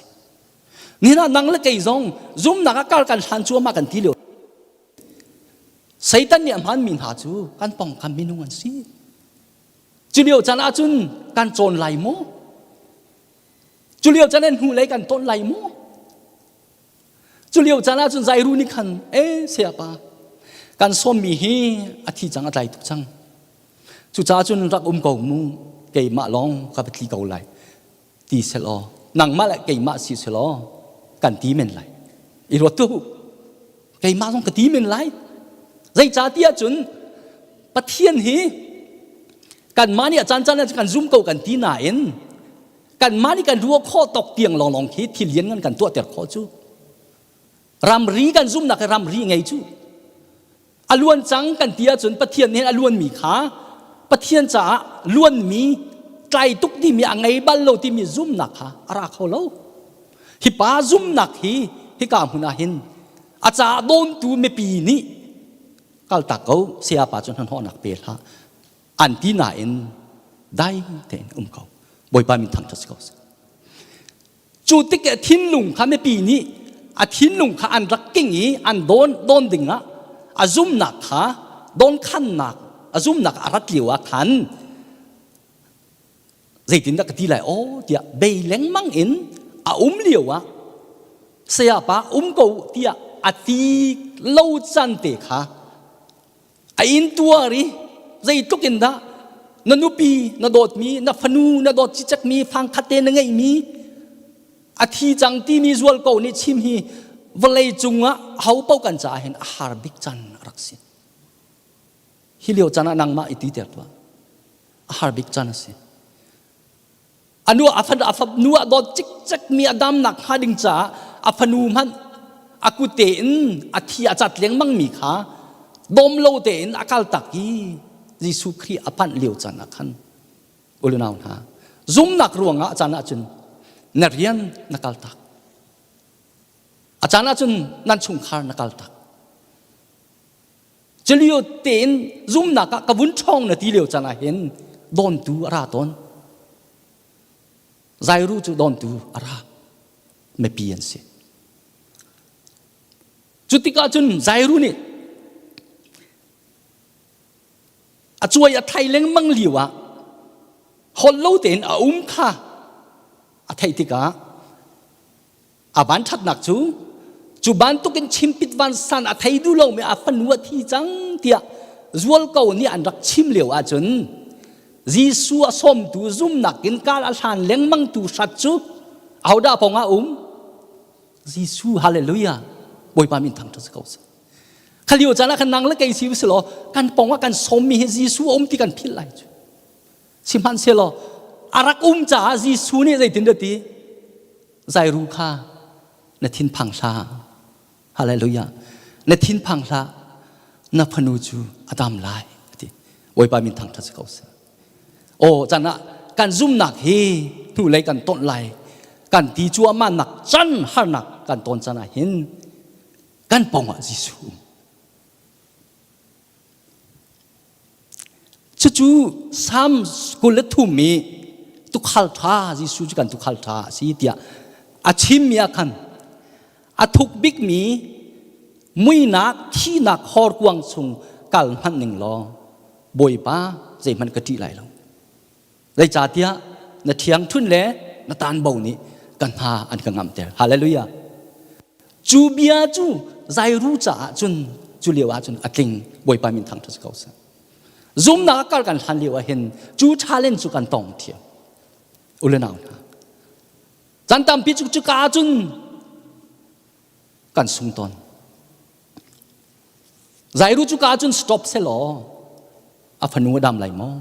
Nihin ah nang le kei zong zumnak ah kal kan hlan cuahmah kan ti lio. Satan nih a hmanmi hna cu kan pawngkam minung an si. Cu lio caan ahcun kan cawn lai maw? Cu lio caan ah hnulei kan ton lai maw? Cu lio caan ahcun Jairu nih khan, e sayapa, kan sawmmi hi a thi cang a tlai tuk cang. Cucaah cun rak um ko mu, keimah lawng ka va tli ko lai ti selaw, nangmah le keimah si selaw kan ti men lai. I ruat tu, keimah zong ka ti men lai. Zeicahtiah cun Pathian hi kanmah nih a caan caan ah kan zum ko kan ti nain kanmah nih kan ruah khawh tawk tiang lawnglawng khi thil lian ngan kan tuahter khawh cu. Ramri kan zumnak hi ramri ngei cu. A luan cang kan ti ahcun Pathian nih a luanmi kha Pathian caah luanmi tlai tuk timi a ngei bal lo timi zumnak kha a ra kho lo. Hi pa zumnak hi hika hmun ah hin a caah dawntu mipi nih kaltak ko sayapa cu hnahnawhnak pe hlah an ti nain dai tein um ko. Bawipa min thangṭhat si ko seh. Cu tik i thinlung kha mipi nih a thinlung kha an rak king i an dawn dawn ding ah a zumnak kha dawnkhannak a zumnak a rat lio ah khan zeitindah ka ti lai aw tiah bei lengmang in a um lio ah sayapa um ko tiah a ti lo can te kha a intuar i zeitluk in dah na nupi na dawtmi na fanu na dawt cicekmi fangkhat te na ngeihmi a thi cang timi zual ko nih chim hi vawlei cungah ho paoh kan caah hin a har bik can a rak si. Hi lio caan ah nangmah i ti ter tuah. A har bik caan a si. A nu a fanu a fanu a dawt cikcek mi a damnak hnga ding caah a fanu hmanh a kut tein a thi a cat lengmang mi kha dawm lo tein a kal tak i Jesuh Khrih a panh lio caan ah khan ulunau hna zumnak ruangah a caan ahcun na rian na kal tak a caan ahcun nan chungkhar na kal tak Culio tein zumnak ah ka vun ṭhawng na ti lio caan ah hin dawntu a ra tawn. Zairu cu dawntu a ra. Mipi an si. Cu tikah cun Zairu nih a cuai a thai lengmang lio ah holh lo tein a um kha a theih tikah A vanṭhatnak cu cu bantukin chimpit vansan a thei duh lomi a fanu a thi cang tiah zualko nih an rak chim lio ahcun Jesuh a sawmtu zumnak in kal a hlan lengmangtu hrat cu ahodah pawng ah um? Jesuh hallelujah Bawipa min thangṭhat si ko seh. Kha lio caan ah khan nang le kei si si law kan pawng ah kan sawmmi hi Jesuh a um ti kan philh lai cu. Sihmanhsehlaw a rak um caah Jesuh nih zeitin dah ti? Zairu kha na thinphang hlah. Hallelujah. Na thinphang hlah. Na fanu cu a dam lai. Ati. Bawipa min thangṭhat si ko seh. Aw chan ah kan zumnak hi hnulei kan ton lai. Kan ti cuahmah nak can harnak kan ton can ah hin kan pawng ah Jesuh um. Cucu Salm 23 i tukhal ṭha Jesuh cu kan tukhal ṭha a si tiah a chimmi ah khan a thuk bikmi muinak thihnak horkuang chung kal hmanh ning law Bawipa zeihmanh ka ṭih lai lo. Zeicahtiah na ṭhiangṭhunh le na tanbo nih ka hna an ka ngamter. Hallelujah. Cu bia cu Zairu caah cun cu lio ah cun a tling Bawipa min thangṭhat si ko seh. Zumnak kal kan hlan lio ah hin cu challenge cu kan tong thiam. Ule nau hna. Chan tampi cu cuka ah cun kan sung tawn. Zairu cuka ah cun stop selaw a fanu a dam lai maw?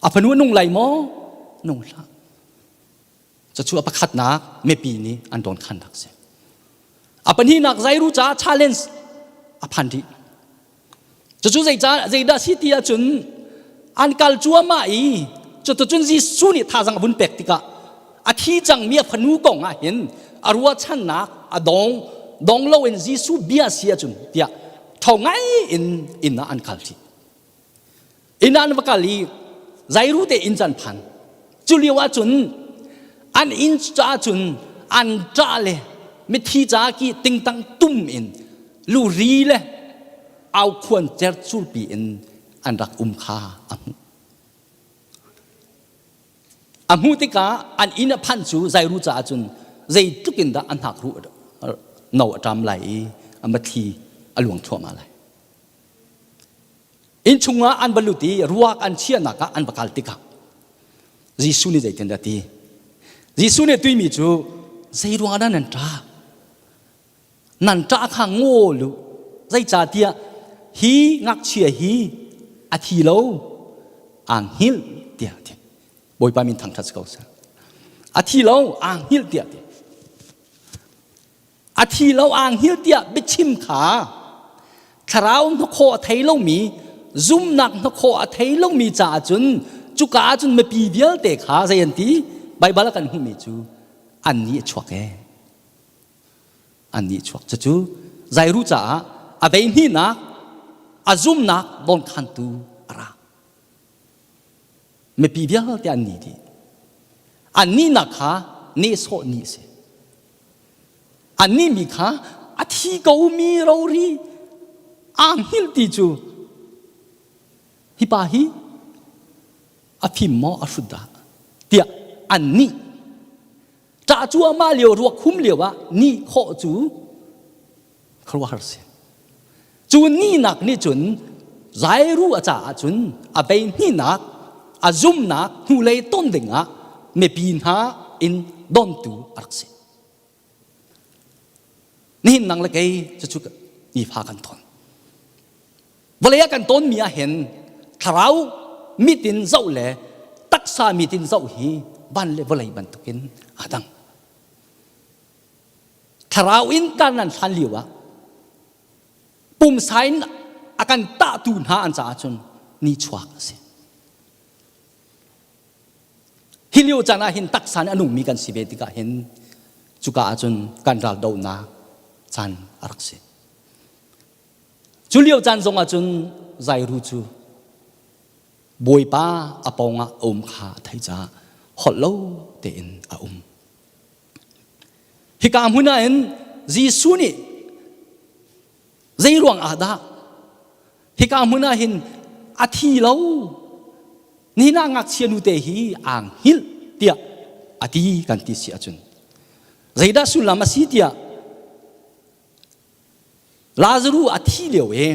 A fanu a nung lai maw? Nung hlah. Cucu a pakhatnak mipi nih an dawnkhannak si. A pahnihnak Zairu caah challenge a phan rih. Cucu zeicah zeidah si ti ahcun an kal cuahmah i cuticun Jesuh nih thazang a vun pek tikah a thi cangmi a fanu kong ah hin a ruahchannak a dong dong loin Jesuh bia si ahcun tiah tho ngai in inn ah an kal ṭi. Inn ah an va kal i Zairu te inn can phan. Cu lio ahcun an inn caah cun an ṭah le mithi ca ki tingtang tum in luri le aukhuan cercurpi in an rak um kha a hmuh. A hmuh tikah an inn a phanh cu Zairu caah cun zeitluk in dah an hnakruh no a ṭam lai i a mathli a luang thluahmah lai. Inn chungah an va lut i ruak an chiahnak ah an va kal tikah Jesuh nih zeitin dah ti? Jesuh nih tuimi cu zei ruangah dah nan ṭah? Nan ṭah kha ngawl u. Zeicahtiah hi ngakchia hi a thi lo, aa hngilh tiah a ti. Bawipa min thangṭhat si ko seh. A thi lo, aa hngilh tiah a ti. A thi lo aa hngilh tiah biachim kha thlarau hnakhaw a thei lomi zumnak hnakhaw a thei lomi caah cun cuka ah cun mipi vialte kha zei an ti Baibal ah kan hmuhmi cu an nih a chuak ee an nih chuak cucu Jairu caah a veihnihnak a zumnak dawnkhantu a ra mipi vialte an ni dih an nihnak kha nehsawh ni a si Annih mi kha a thi komi rori aa hngilh ti cu hi pa hi a fim maw a hrut dah tiah annih ṭah cuahmah lio ruak hum lio ah nih khawh cu khuaruahhar si. Cu nihnak nih cun Jairu a caah cun a beihnihnak a zumnak hnulei ton dingah mipi hna in dontu a rak si. Nihin nang le kei cucu nifa kan ton. Vawlei ah kan tonmi ah hin thlarau mit in zoh le taksa mit in zoh hi van le vawlei bantukin aa dang. Thlarau in kan nan hlan lio ah pumsa in a kan tahtu hna an caah cun ni chuak a si. Hi lio caan ah hin taksa nih a nungmi kan si ve tikah hin cuka ah cun kan ral dohnak caan a rak si. Cu lio caan zong ah cun Jairu cu Bawipa a pawngah a um kha a theih caah holh lo tein a um. Hika hmun ah hin Jesuh nih zei ruang ah dah hika hmun ah hin a thi lo nihin ah ngakchia nute hi aa hngilh tiah a ti kan ti si ahcun zeidah sullam a si tiah Lazaruh a thi lio i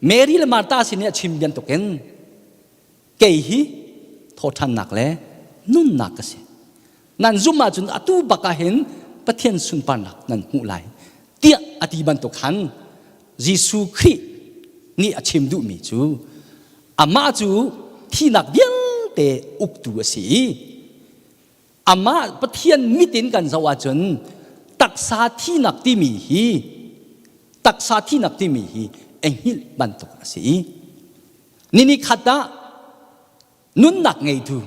Mary le Martha sin i a chim bantukin kei hi thawṭhannak le nunnak ka si. Nan zumh ahcun atu bak ah hin Pathian sunparnak nan hmuh lai tiah a ti bantuk khan Jesuh Khrih nih a chim duhmi cu amah cu thihnak vialte uktu a si i Amah Pathian mit in kan zoh ahcun taksa thinak timi hi taksa thinak timi hi enghilh bantuk a si i nini khat ah nunnak ngeitu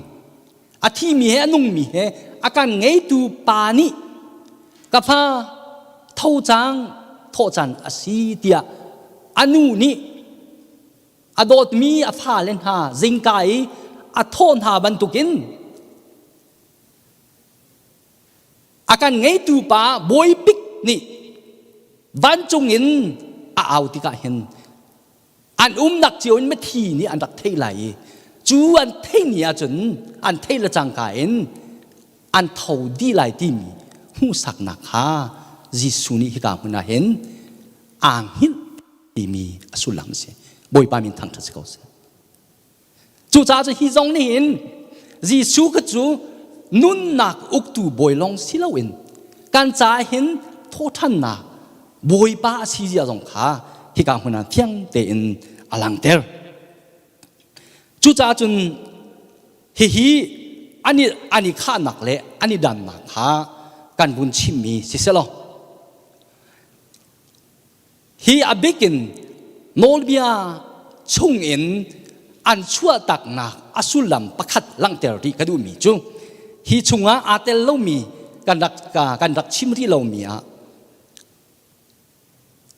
a thimi he a nungmi he a kan ngeitu pa nih ka fa tho cang thawh caan a si tiah a nu nih a dawtmi a fale hna zingka i a thawh hna bantukin a kan ngeitu pa bawibik nih vancung in a au tikah hin. An umnak cio in mithi nih an rak theih lai i cu an theih ni ahcun an theih le cangka in an tho dih lai timi hmuhsaknak kha Jesuh nih hika hmun ah hin aa hngilh timi a sullam a si. Bawipa min thangṭhat si ko seh. Cucaah cu hi zong nih hin Jesuh kha cu nunnak uktu bawi lawng si loin kan caah hin thawṭhannak Bawipa a si zia zong kha hika hmun ah fiang tein a langhter. Cucaah cun hihi an i, an i khahnak le an i dannak kha kan vun chimmi si selaw Hi a bik in nawlbia chungin an chuahtaknak a sullam pakhat langhter rih ka duhmi cu hi chungah aa tel lomi kan rak kan rak chim rih lomi ah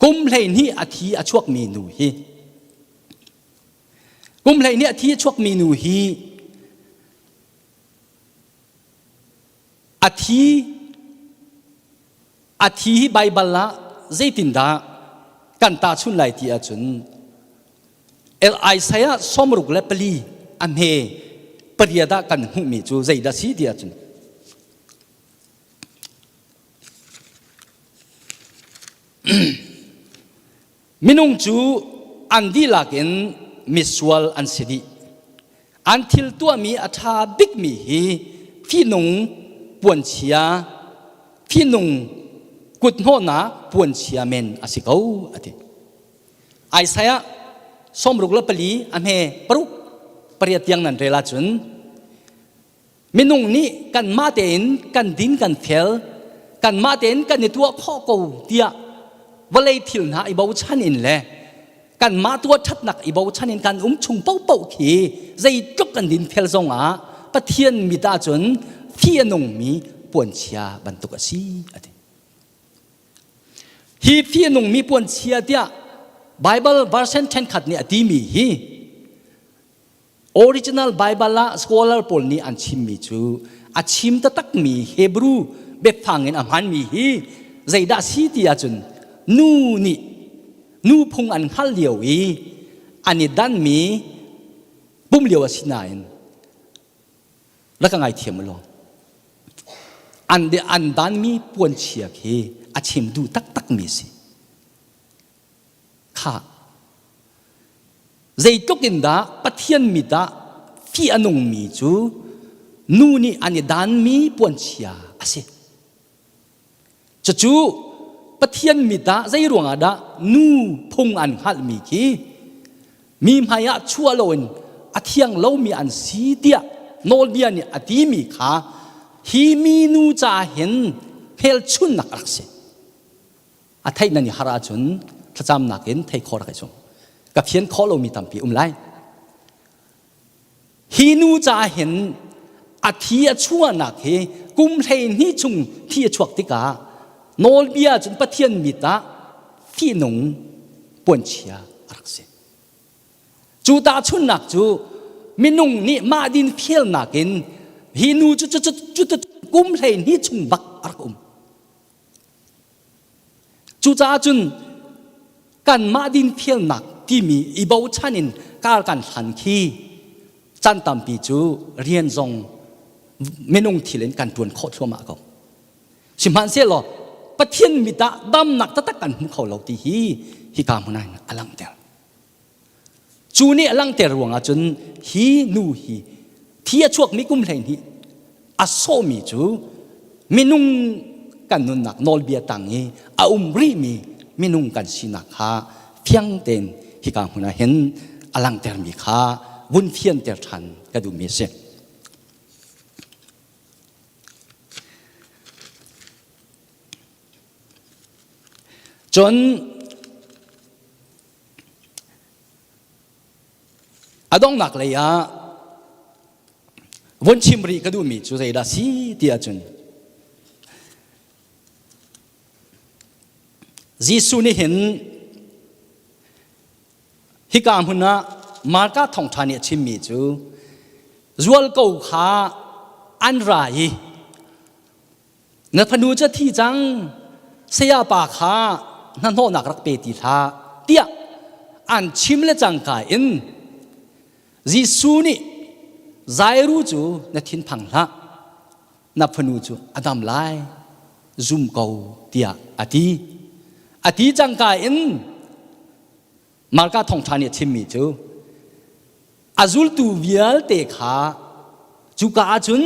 kum 12 a thi a chuakmi nu hi kum 12 a thi a chuakmi nu hi A thi a thi hi Baibal ah zeitindah kan tahchunh lai ti ahcun Isaiah 64 a hme pariat ah kan hmuhmi cu zeidah si ti ahcun Minung cu an dihlak in misual an si dih. An thil tuahmi a ṭha bikmi hi fihnung puanchia, fihnung kuthnawhnak puanchia men a si ko, a ti. Isaiah 64 a hme paruk pariat tiang nan rel ahcun Minung nih kanmah tein kan din kan fel, kanmah tein kan i tuah khawh ko tiah vawlei thil hna i bochan in le kanmah tuah ṭhatnak i bochan in kan um chung paohpaoh khi zeitluk kan din fel zongah Pathian mit ahcun fi a nungmi puanchia bantuk a si a ti. Hi fi a nungmi puanchia tiah Bible version ṭhenkhat nih a timi hi Original Bible ah scholar pawl nih an chimmi cu a chim taktakmi Hebrew biafang in a hmanmi hi zeidah si ti ahcun nu nih nu phung an hngal lio i an i danmi pum lio a si nain rak ka ngaithiam u law an an danmi puanchia khi a chim duh taktakmi si. Khah! Zeitluk in dah Pathian mit ah fih a nungmi cu nu nih an i danmi puanchia a si. Cucu Pathian mit ah zei ruangah dah nu phung an hngalhmi khi mi hmai ah chuah loin a thiang lomi an si tiah nawlbia nih a timi kha hi minu ca hin hmelchunnak a rak si. A theih nan i har ahcun thlacamnak in thei khawh rak i sung. Ka fian khawh lomi tampi um lai. Hi nu ca hin a thi a chuahnak hi kum 12 chung thi a chuak tikah nawlbia cun Pathian mit ah fihnung puanchia a rak si. Cu tahchunnak cu minung nih mah din fialnak in hi nu cu cu cu cu kum 12 chung bak a rak um. Cucaah cun kanmah dinfelnak timi i bochan in kar kan hlan khi caan tampi cu rian zong minung thil in kan ṭuan khawh thluahmah ko. Sihmanhsehlaw Pathian mit ah damnak taktak kan hmu kho lo ti hi hika hmun ah hin a langhter. Cu nih a langhter ruangah cun hi nu hi thi a chuakmi kum 12 a sawhmi cu minung kan nunnak nawlbia tang i a um rihmi minung kan sinak kha fiang tein hika hmun ah hin a langhtermi kha vun fianter ṭhan ka duhmi a si. Cun A donghnak lei ah vun chim rih ka duhmi cu zeidah si ti ahcun Jesuh nih hin hika hmun ah Marka thawngṭha nih a chimmi cu zualko kha an ra i Na fanu cu a thi cang, sayapa kha hnahnawhnak rak pe ti hlah, tiah an chim le cangka in Jesuh nih Jairu cu na thinphang hlah, na fanu cu a dam lai, zum ko tiah a ti. A ti cangka in Marka thawngṭha nih a chimmi cu a zultu vialte kha cuka ah cun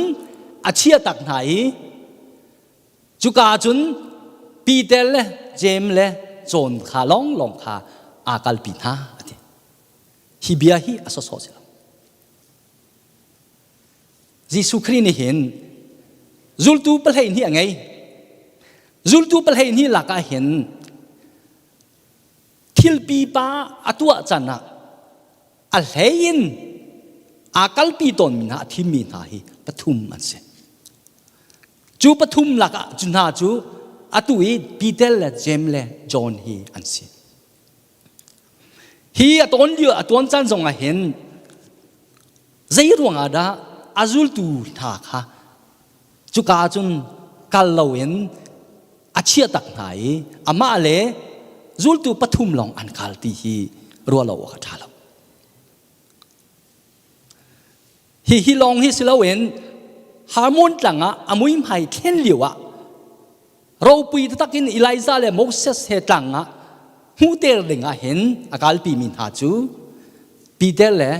a chiahtak hna i cuka ah cun Peter le Jeim le John kha lawnglawng kha aa kalpi hna a ti. Hi bia hi a sawsawh si lo. Jesuh Khrih nih hin zultu pahlei hnih a ngei. Zultu pahlei hnih lakah hin thil pipa a tuah can ah a hlei in aa kalpi tawnmi hna a thimmi hna hi pathum an si. Cu pathum lakah cu hna cu atu i Peter le Jeim le John hi an si. Hi a tawn lio a tuan caan zong ah hin zei ruangah dah a zultu hna kha cuka ah cun kal loin a chiah tak hna i amah le zultu pathum lawng an kal ti hi ruah lo awk a ṭha lo. Hihi lawng hi si loin Harmon tlang ah a muihmai thlen lio ah ropui taktak in Elijah le Moses he tlang ah hmuhter ding ah hin a kalpi mi hna cu Peter le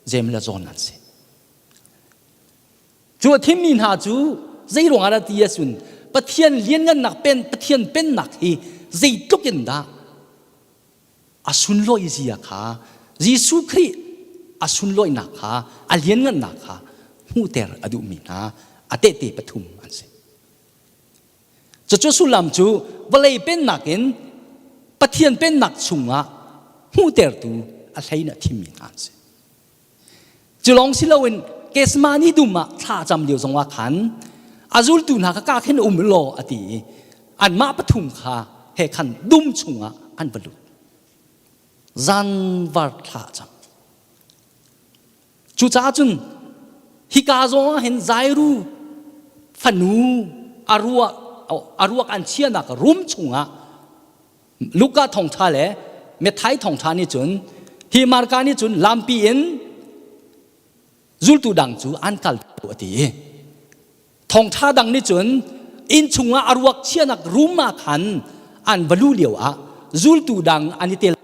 Jeim le John an si. Cu a thimmi hna cu zei ruangah dah ti ahcun Pathian lianngannak pen Pathian pennak hi zeitluk in dah a sunlawi zia kha Jesuh Khrih a sunlawinak kha a lianngannak kha hmuhter a duhmi hna a tehte pathum an si. Cucu sullam cu vawlei pennak in Pathian pennak chungah hmuhtertu a hlei in a thimmi hna an si. Cu lawng si loin Gethsemane dum ah thla cam lio zongah khan a zultu hna kha ka khin um law a ti i anmah pathum kha he khan dum chungah an va lut. Zanvar thla a cam. Cucaah cun hika zong ah hin Jairu fanu a ruak a ruak an chiahnak room chungah Luka thawngṭha le Matthai thawngṭha nih cun hi Marka nih cun lampi in zultu dang cu an kal a ti i thawngṭha dang nih cun inn chungah a ruak chiahnak room ah khan an va luh lio ah zultu dang an i tel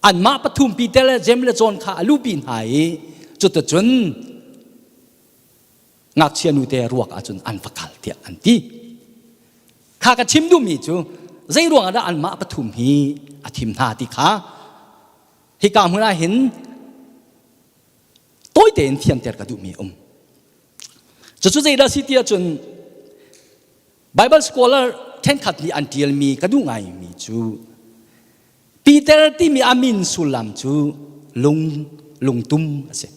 anmah pathum Peter le Jeim le John kha a luhpi hna i cuticun ngakchia nute ruak ahcun an va kal tiah an ti. Kha ka chim duhmi cu zei ruangah dah anmah pathum hi a thim hna ti kha hika hmun ah hin tawi tein fianter ka duhmi um. Cucu zeidah si ti ahcun Bible scholar thenkhat nih an ṭialmi ka duh ngaimi cu Peter timi a min sullam cu lung lungtum a si.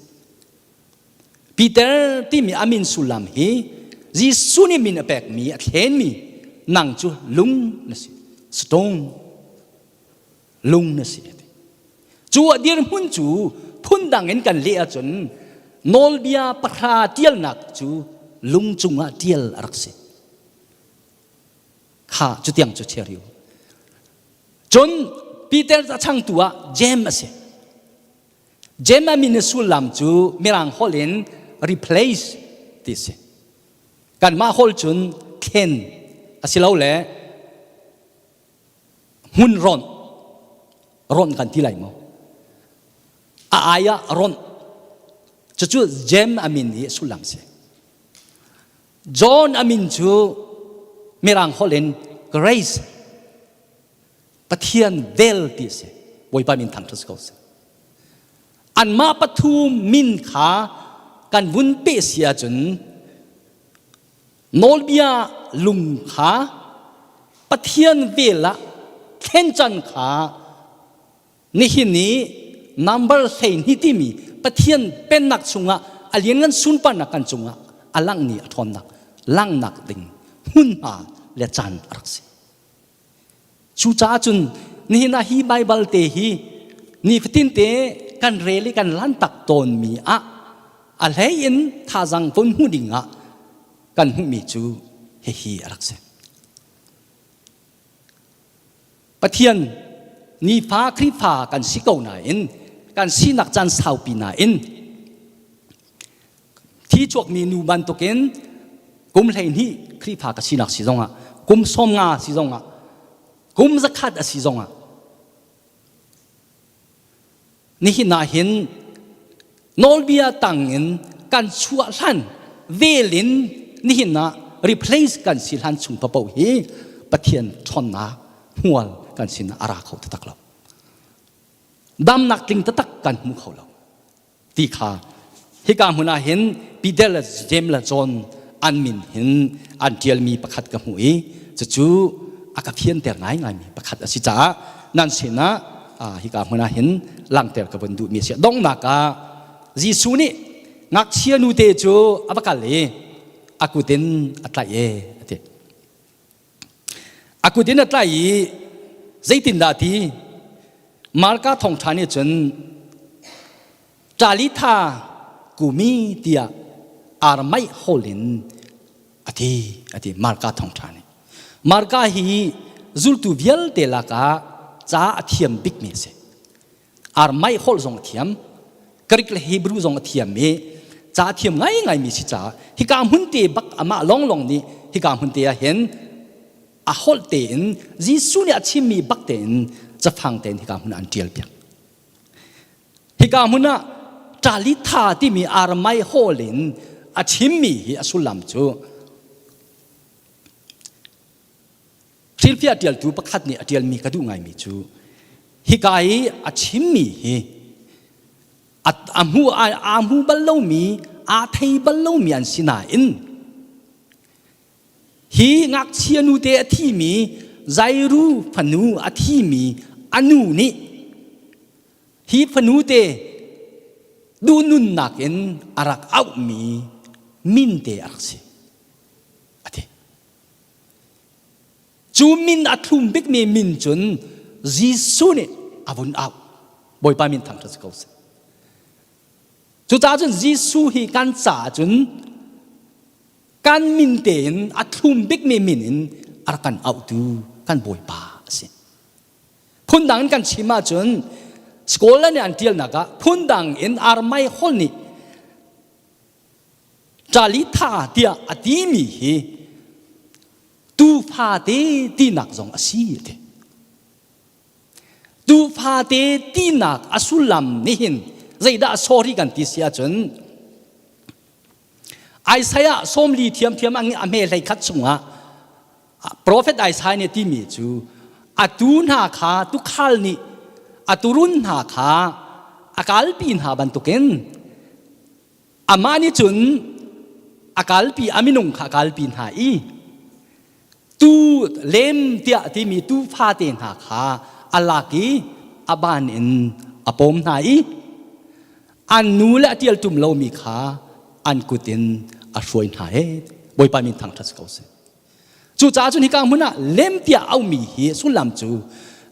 Peter timi a min sullam hi Jesuh nih min a pekmi a thlenmi nang cu lung na si stone lung na si cu a dirhmun cu phundang in kan leh ahcun nawlbia pahra tialnak cu lung cungah tial a rak si kha cutiang cu chiariu cun Peter a changtu ah James a si Jeim a min sullam cu Mirang holh in replace ti si. Kanmah holh cun thlen asilole hmun ronh ronh kan ti lai maw? A ai ah ronh. Cucu Jeim a min i sullam si. John a min cu Mirang holh in grace Pathian vel ti a si. Bawipa min thangṭhat si ko seh. Anmah pathum min kha kan vun peh si ahcun nawlbia lung kha Pathian vel ah thlen can kha nihin i number 12 timi Pathian pennak chungah a lianngan sunparnak kan cungah a langh ni a ṭhawnnak langhnak ding hmunhma le caan a rak si. Cucaah cun nihin ah hi Baibal te hi nifatin te kan rel i kan lantak tawnmi ah a hlei in thazang von hmuh ding ah kan hmuhmi cu hihi a rak si. Pathian Nifa Khrihfa kan si ko nain kan sinak caan saupi nain thi chuakmi nu bantukin kum 12 Khrihfa ka sinak si zongah kum 50 si zongah kum 100 a si zongah nihin ah hin nawlbia tangin kan chuah hlan vel in nihin ah replace kan si hlan chung paoh hi Pathian ṭhawnnak hmual kan sin a ra kho taktak lo. Damnak tling taktak kan hmu kho lo. Ti kha hika hmun ah hin Peter le James le John an min hin an ṭialmi pakhat ka hmuh i cucu a ka fianter ngaingaimi pakhat a si caah nan sinah hika hmun ah hin langhter ka vun duhmi a si. Donghnak ah Jesuh nih ngakchia nute cu a va kal i a kut in a tlaih e a ti. A kut in a tlaih i zeitindah ti Marka thawngṭha nih cun Talitha kumi tiah Aramaic holh in a ti a ti Marka thawngṭha nih. Marka hi zultu vialte lakah ca a thiam bikmi a si. Aramaic holh zong a thiam, Greek le Hebrew zong a thiam i ca a thiam ngaingaimi si caah hika hmun te bak amah lawnglawng nih hika hmun te ah hin a holh tein Jesuh nih a chimmi bak tein cafang tein hika hmun ah an ṭial piak. Hika hmun ah Talitha timi Aramaic holh in a chimmi hi a sullam cu Hrilhfiah ṭialtu pakhat nih a ṭialmi ka duh ngaimi cu hika i a chimmi hi a hmu aa hmu bal lomi aa thei bal lomi an si nain hi ngakchia nute a thimi Jairu fanu a thimi a nu nih hi fanu te duhnunnak in a rak auhmi min te a rak si a ti. Cu min a thlum bikmi min cun Jesuh nih a vun auh. Bawipa min thangṭhat si ko seh. Cucaah cun Jesuh hi kan caah cun kan min tein a thlum bikmi min in a rak kan auhtu kan Bawipa a si. Phundang in kan chim ahcun scholar nih an ṭialnak ah phundang in Aramaic holh nih Talitha tiah a timi hi tuufa te tinak zong a si a ti. Tuufa te tinak a sullam nihin zeidah sorry kan ti si ahcun Isaiah 40 thiamthiam a hme hlei khat chungah Prophet Isaiah nih timi cu a tu hna kha tukhal nih a turun hna kha a kalpi hna bantukin Amah nih cun a kalpi a minung kha a kalpi hna i tu lem tiah timi tu fate hna kha a lak i a ban in a pawm hna i an nu le a ṭialṭum lomi kha an kut in a hruai hna he Bawipa min thangṭhat si ko seh. Cucaah cun hika hmun ah lem tiah aumi hi sullam cu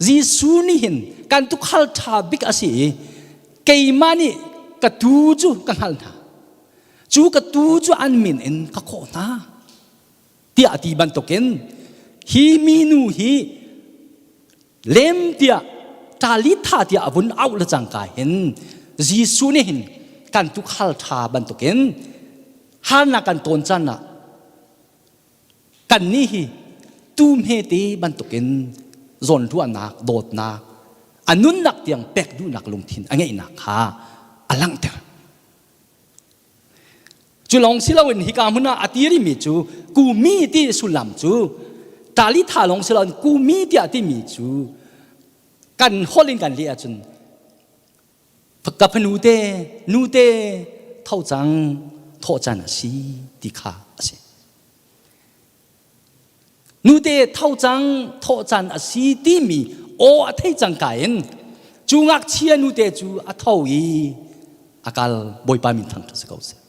Jesuh nih hin kan tukhal ṭha bik a si i keimah nih ka tuu cu ka hngalh hna. Cu ka tuu cu an min in ka khawh hna tiah a ti bantukin hi minu hi lem tiah ṭalitha tiah a vun auh le cangka hin Jesuh nih hin kan tukhal ṭha bantukin harnak kan tawn caan ah Kannih hi tuu hmete bantukin zawnruahnak, dawtnak, a nunnak tiang pek duhnak lungthin a ngeihnak kha a langhter. Cu lawng si loin hika hmun ah a tirimi cu kumi ti sullam cu talitha lawng si loin kumi tiah timi cu kan holh in kan leh ahcun Ka fanu te, nu te, tho cang, thawh can a si ti kha a si. Nute tho cang, thawh can a si timi aw a thei cang ka in cu ngakchia nute cu a tho i a kal Bawipa min thangṭhat si ko seh.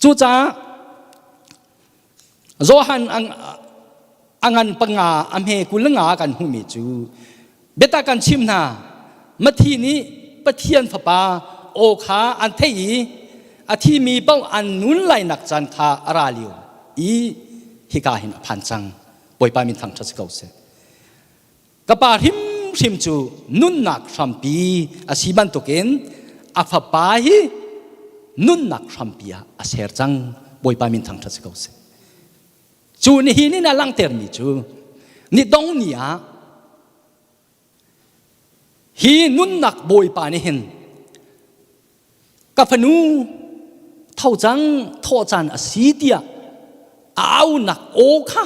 Cucaah Johan a ngan panga a hme 25 kan hmuhmi cu biatak kan chim hna Mathi nih Pathian fapa aw kha an theih i a thimi paoh an nun lainak caan kha a ra lio i hika hin a phan cang Bawipa min thangṭhat si ko seh ka pa hrimhrim hrimhrim cu nunnak hrampi a si bantukin a fapa hi nunnak hrampi ah a ser cang. Bawipa min thangṭhat si ko seh. Cu nihin in a langhtermi cu ni dong ni ah hi nunnak Bawipa nih hin ka fanu tho cang thawh caan a si tiah a aunak aw kha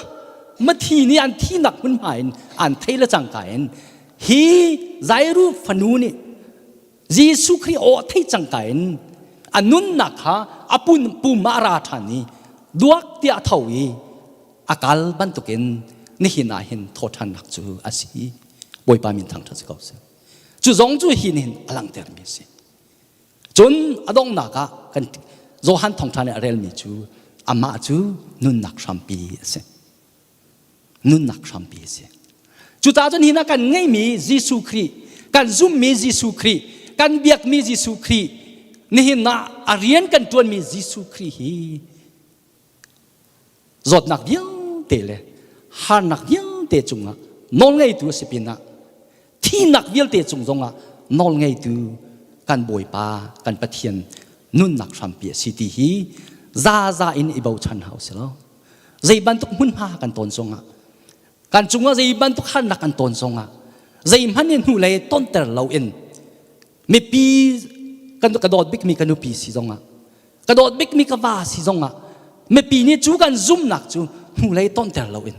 mathi nih an thinak hmunhma in an thei le cangka in hi Jairu fanu nih Jesuh Khrih aw thei cangka in a nunnak kha a pun pum ah a ra ṭhan i duak tiah a tho i a kal bantukin nihin ah hin thawhṭhannak cu a si. Bawipa min thangṭhat si ko seh. Cu zong cu hi nih hin a langhtermi a si. Cun a donghnak ah kan Johan thawngṭha nih a relmi cu amah cu nunnak hrampi a si. Nunnak hrampi a si. Cucaah cun hi na kan ngeihmi Jesuh Khrih, kan zumhmi Jesuh Khrih, kan biakmi Jesuh Khrih, nihin ah a rian kan ṭuanmi Jesuh Khrih hi zawtnak vialte le harnak vialte cungah nawlngeitu a si pinah thihnak vialte cung zongah nawlngeitu kan Bawipa kan Pathian nunnak hrampi a si ti hi zaza in i bochan hau si lo. Zei bantuk hmunhma kan tawn zongah kan cungah zei bantuk harnak kan tawn zongah zeihmanh in hnulei tonter loin mipi kan ka dawt bikmi ka nupi si zongah ka dawt bikmi ka va si zongah mipi nih cu kan zumnak cu hnulei tonter loin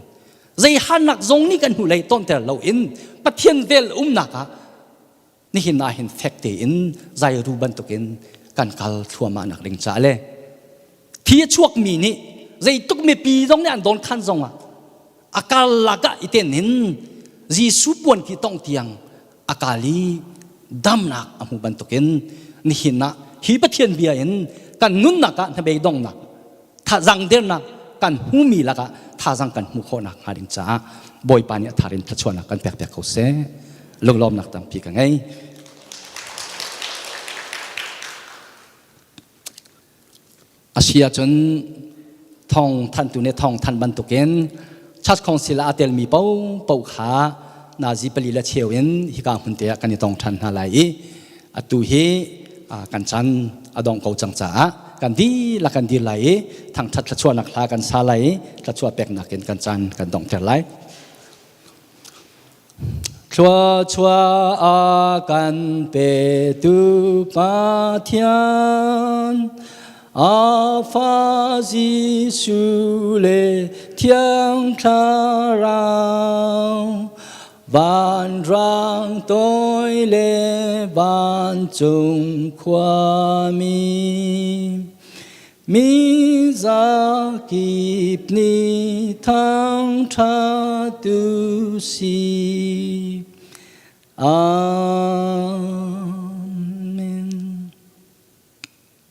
zei harnak zong nih kan hnulei tonter loin Pathian vel umnak ah nihin ah hin fek tein zairu bantukin kan kal thluahmah nak ding ca le thi a chuakmi nih zeituk mipi zong nih an don khan zongah a kal lakah i ten in Jesuh puan ki tong tiang a kal i damnak a hmu bantukin nihin ah hi Pathian bia in kan nunnak ah hnabei dongnak thazang dernak kan hmumi lakah thazang kan hmuh khawhnak hnga ding caah Bawipa nih a thar in thluachuahnak kan pek piak ko seh. Lunglawmnak tampi ka ngei. A si ahcun thawng thantu nih thawng thanh bantukin Church Council ah aa telmi paohpaoh kha nazi pali le cheu in hika hmun te ah kan i tong ṭhan hna lai i atu hi kan chan a dong ko cang caah kan dihlak kan dir lai i thangṭhat thluachuahnak hla kan sa lai i thluachuah peknak in kan caan kan donghter lai. Thluachuah a kan petu Pathian, a fa Jesuh le Thiang Thlarau, vanrang toi le vancung khuami, Mi zakip nih thangṭhat tu si. Amen.